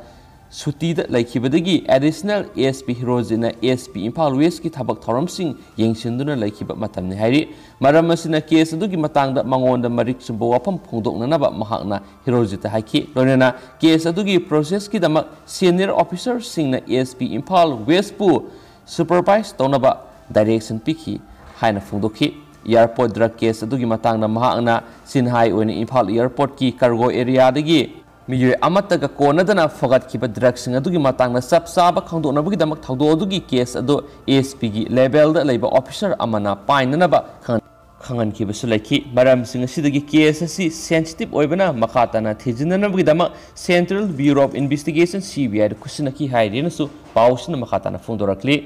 ꯁꯨꯇꯤꯗ ꯂꯩꯈꯤꯕꯗꯒꯤ additional A S P ꯍꯤꯔꯣꯖꯤꯠꯅ A S P Imphal Westꯀꯤ ꯊꯕꯛ ꯊꯧꯔꯝꯁꯤꯡ ꯌꯦꯡꯁꯤꯟꯗꯨꯅ ꯂꯩꯈꯤꯕ ꯃꯇꯝꯅꯤ ꯍꯥꯏꯔꯤ꯫ ꯃꯔꯝ ꯑꯁꯤꯅ case ꯑꯗꯨꯒꯤ ꯃꯇꯥꯡꯗ ꯃꯉꯣꯟꯗ ꯃꯔꯤꯛ ꯆꯨꯝꯕ ꯋꯥꯐꯝ ꯐꯣꯡꯗꯣꯛꯅꯅꯕ ꯃꯍꯥꯛꯅ ꯍꯤꯔꯣꯖꯤꯠꯇ ꯍꯥꯏꯈꯤ꯫ ꯂꯣꯏꯅꯅ case ꯑꯗꯨꯒꯤ processꯀꯤꯗꯃꯛ senior officerꯁꯤꯡꯅ A S P Imphal Westꯄꯨ supervise ꯇꯧꯅꯕ direction ꯄꯤꯈꯤ ꯍꯥꯏꯅ ꯐꯣꯡꯗꯣꯛꯈꯤ꯫ Airport drug case ꯑꯗꯨꯒꯤ ꯃꯇꯥꯡꯗ ꯃꯍꯥꯛꯅ ꯁꯤꯟꯍꯥꯏ ꯑꯣꯏꯅ ꯏꯝꯐꯥꯜ airportꯀꯤ cargo areaꯗꯒꯤ ꯃꯤꯑꯣꯏ ꯑꯃꯠꯇꯒ ꯀꯣꯟꯅꯗꯅ ꯐꯒꯠꯈꯤꯕ drugꯁꯤꯡ ꯑꯗꯨꯒꯤ ꯃꯇꯥꯡꯗ ꯆꯞ ꯆꯥꯕ ꯈꯪꯗꯣꯛꯅꯕꯒꯤꯗꯃꯛ ꯊꯧꯗꯣꯛ ꯑꯗꯨꯒꯤ case ꯑꯗꯨ A S Pꯒꯤ levelꯗ ꯂꯩꯕ officer ꯑꯃꯅ ꯄꯥꯏꯅꯅꯕ ꯈꯪꯍꯟ-, ꯈꯪꯍꯟꯈꯤꯕꯁꯨ ꯂꯩꯈꯤ꯫ ꯃꯔꯝꯁꯤꯡ ꯑꯁꯤꯗꯒꯤ case ꯑꯁꯤ sensitive ꯑꯣꯏꯕꯅ ꯃꯈꯥ ꯇꯥꯅ ꯊꯤꯖꯤꯟꯅꯅꯕꯒꯤꯗꯃꯛ Central Bureau of Investigation, C B Iꯗ ꯈꯨꯠꯁꯤꯟꯅꯈꯤ ꯍꯥꯏꯔꯦꯅꯁꯨ ꯄꯥꯎꯁꯤꯅ ꯃꯈꯥ ꯇꯥꯅ ꯐꯣꯡꯗꯣꯔꯛꯂꯤ꯫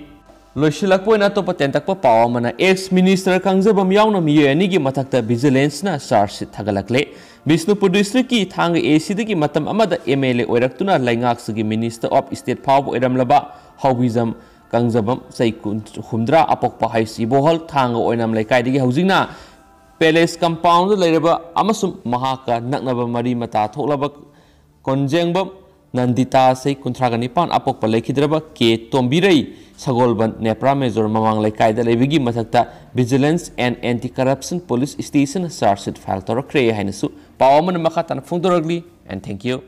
ꯂꯣꯏꯁꯤꯜꯂꯛꯄ ꯑꯣꯏꯅ ꯑꯇꯣꯞꯄ ꯇꯦꯟꯇꯛꯄ ꯄꯥꯎ ꯑꯃꯅ, ex minister ꯀꯪꯖꯕꯝ ꯌꯥꯎꯅ ꯃꯤꯑꯣꯏ ꯑꯅꯤꯒꯤ ꯃꯊꯛꯇ vigilanceꯅ charge sheet ꯊꯥꯒꯠꯂꯛꯂꯦ꯫ ꯕꯤꯁꯅꯨꯄꯨꯔ districtꯀꯤ ꯊꯥꯡꯒ A Cꯗꯒꯤ ꯃꯇꯝ ꯑꯃꯗ M L A ꯑꯣꯏꯔꯛꯇꯨꯅ ꯂꯩꯉꯥꯛꯁꯤꯒꯤ Minister of State ꯐꯥꯎꯕ ꯑꯣꯏꯔꯝꯂꯕ ꯍꯥꯎꯕꯤꯖꯝ ꯀꯪꯖꯕꯝ, ꯆꯍꯤ ꯀꯨꯟ-, ꯍꯨꯝꯗ꯭ꯔꯥ, ꯑꯄꯣꯛꯄ ꯍꯩꯁ ꯏꯕꯣꯍꯜ, ꯊꯥꯡꯒ ꯑꯣꯏꯅꯥꯝ ꯂꯩꯀꯥꯏꯗꯒꯤ ꯍꯧꯖꯤꯛꯅ Palace compoundꯗ ꯂꯩꯔꯕ ꯑꯃꯁꯨꯡ ꯃꯍꯥꯛꯀ ꯅꯛꯅꯕ ꯃꯔꯤ ꯃꯇꯥ ꯊꯣꯛꯂꯕ ꯀꯣꯟꯖꯦꯡꯕꯝ ꯅꯟꯗꯤꯇꯥ, ꯆꯍꯤ ꯀꯨꯟꯊ꯭ꯔꯥꯒ ꯅꯤꯄꯥꯟ, ꯑꯄꯣꯛꯄ ꯂꯩꯈꯤꯗ꯭ꯔꯕ ꯀꯦ ꯇꯣꯝꯕꯤꯔꯩ, ꯁꯒꯣꯜꯕꯟ ꯅꯦꯄ꯭ꯔꯥ ꯃꯦꯖꯣꯔ ꯃꯃꯥꯡ ꯂꯩꯀꯥꯏꯗ ꯂꯩꯕꯒꯤ ꯃꯊꯛꯇ Vigilance and Anti Corruption Police Stationꯅ charge sheet file ꯇꯧꯔꯛꯈ꯭ꯔꯦ ꯍꯥꯏꯅꯁꯨ ꯄꯥꯎ ꯑꯃꯅ ꯃꯈꯥ ꯇꯥꯅ ꯐꯣꯡꯗꯣꯔꯛꯂꯤ꯫ And thank you꯫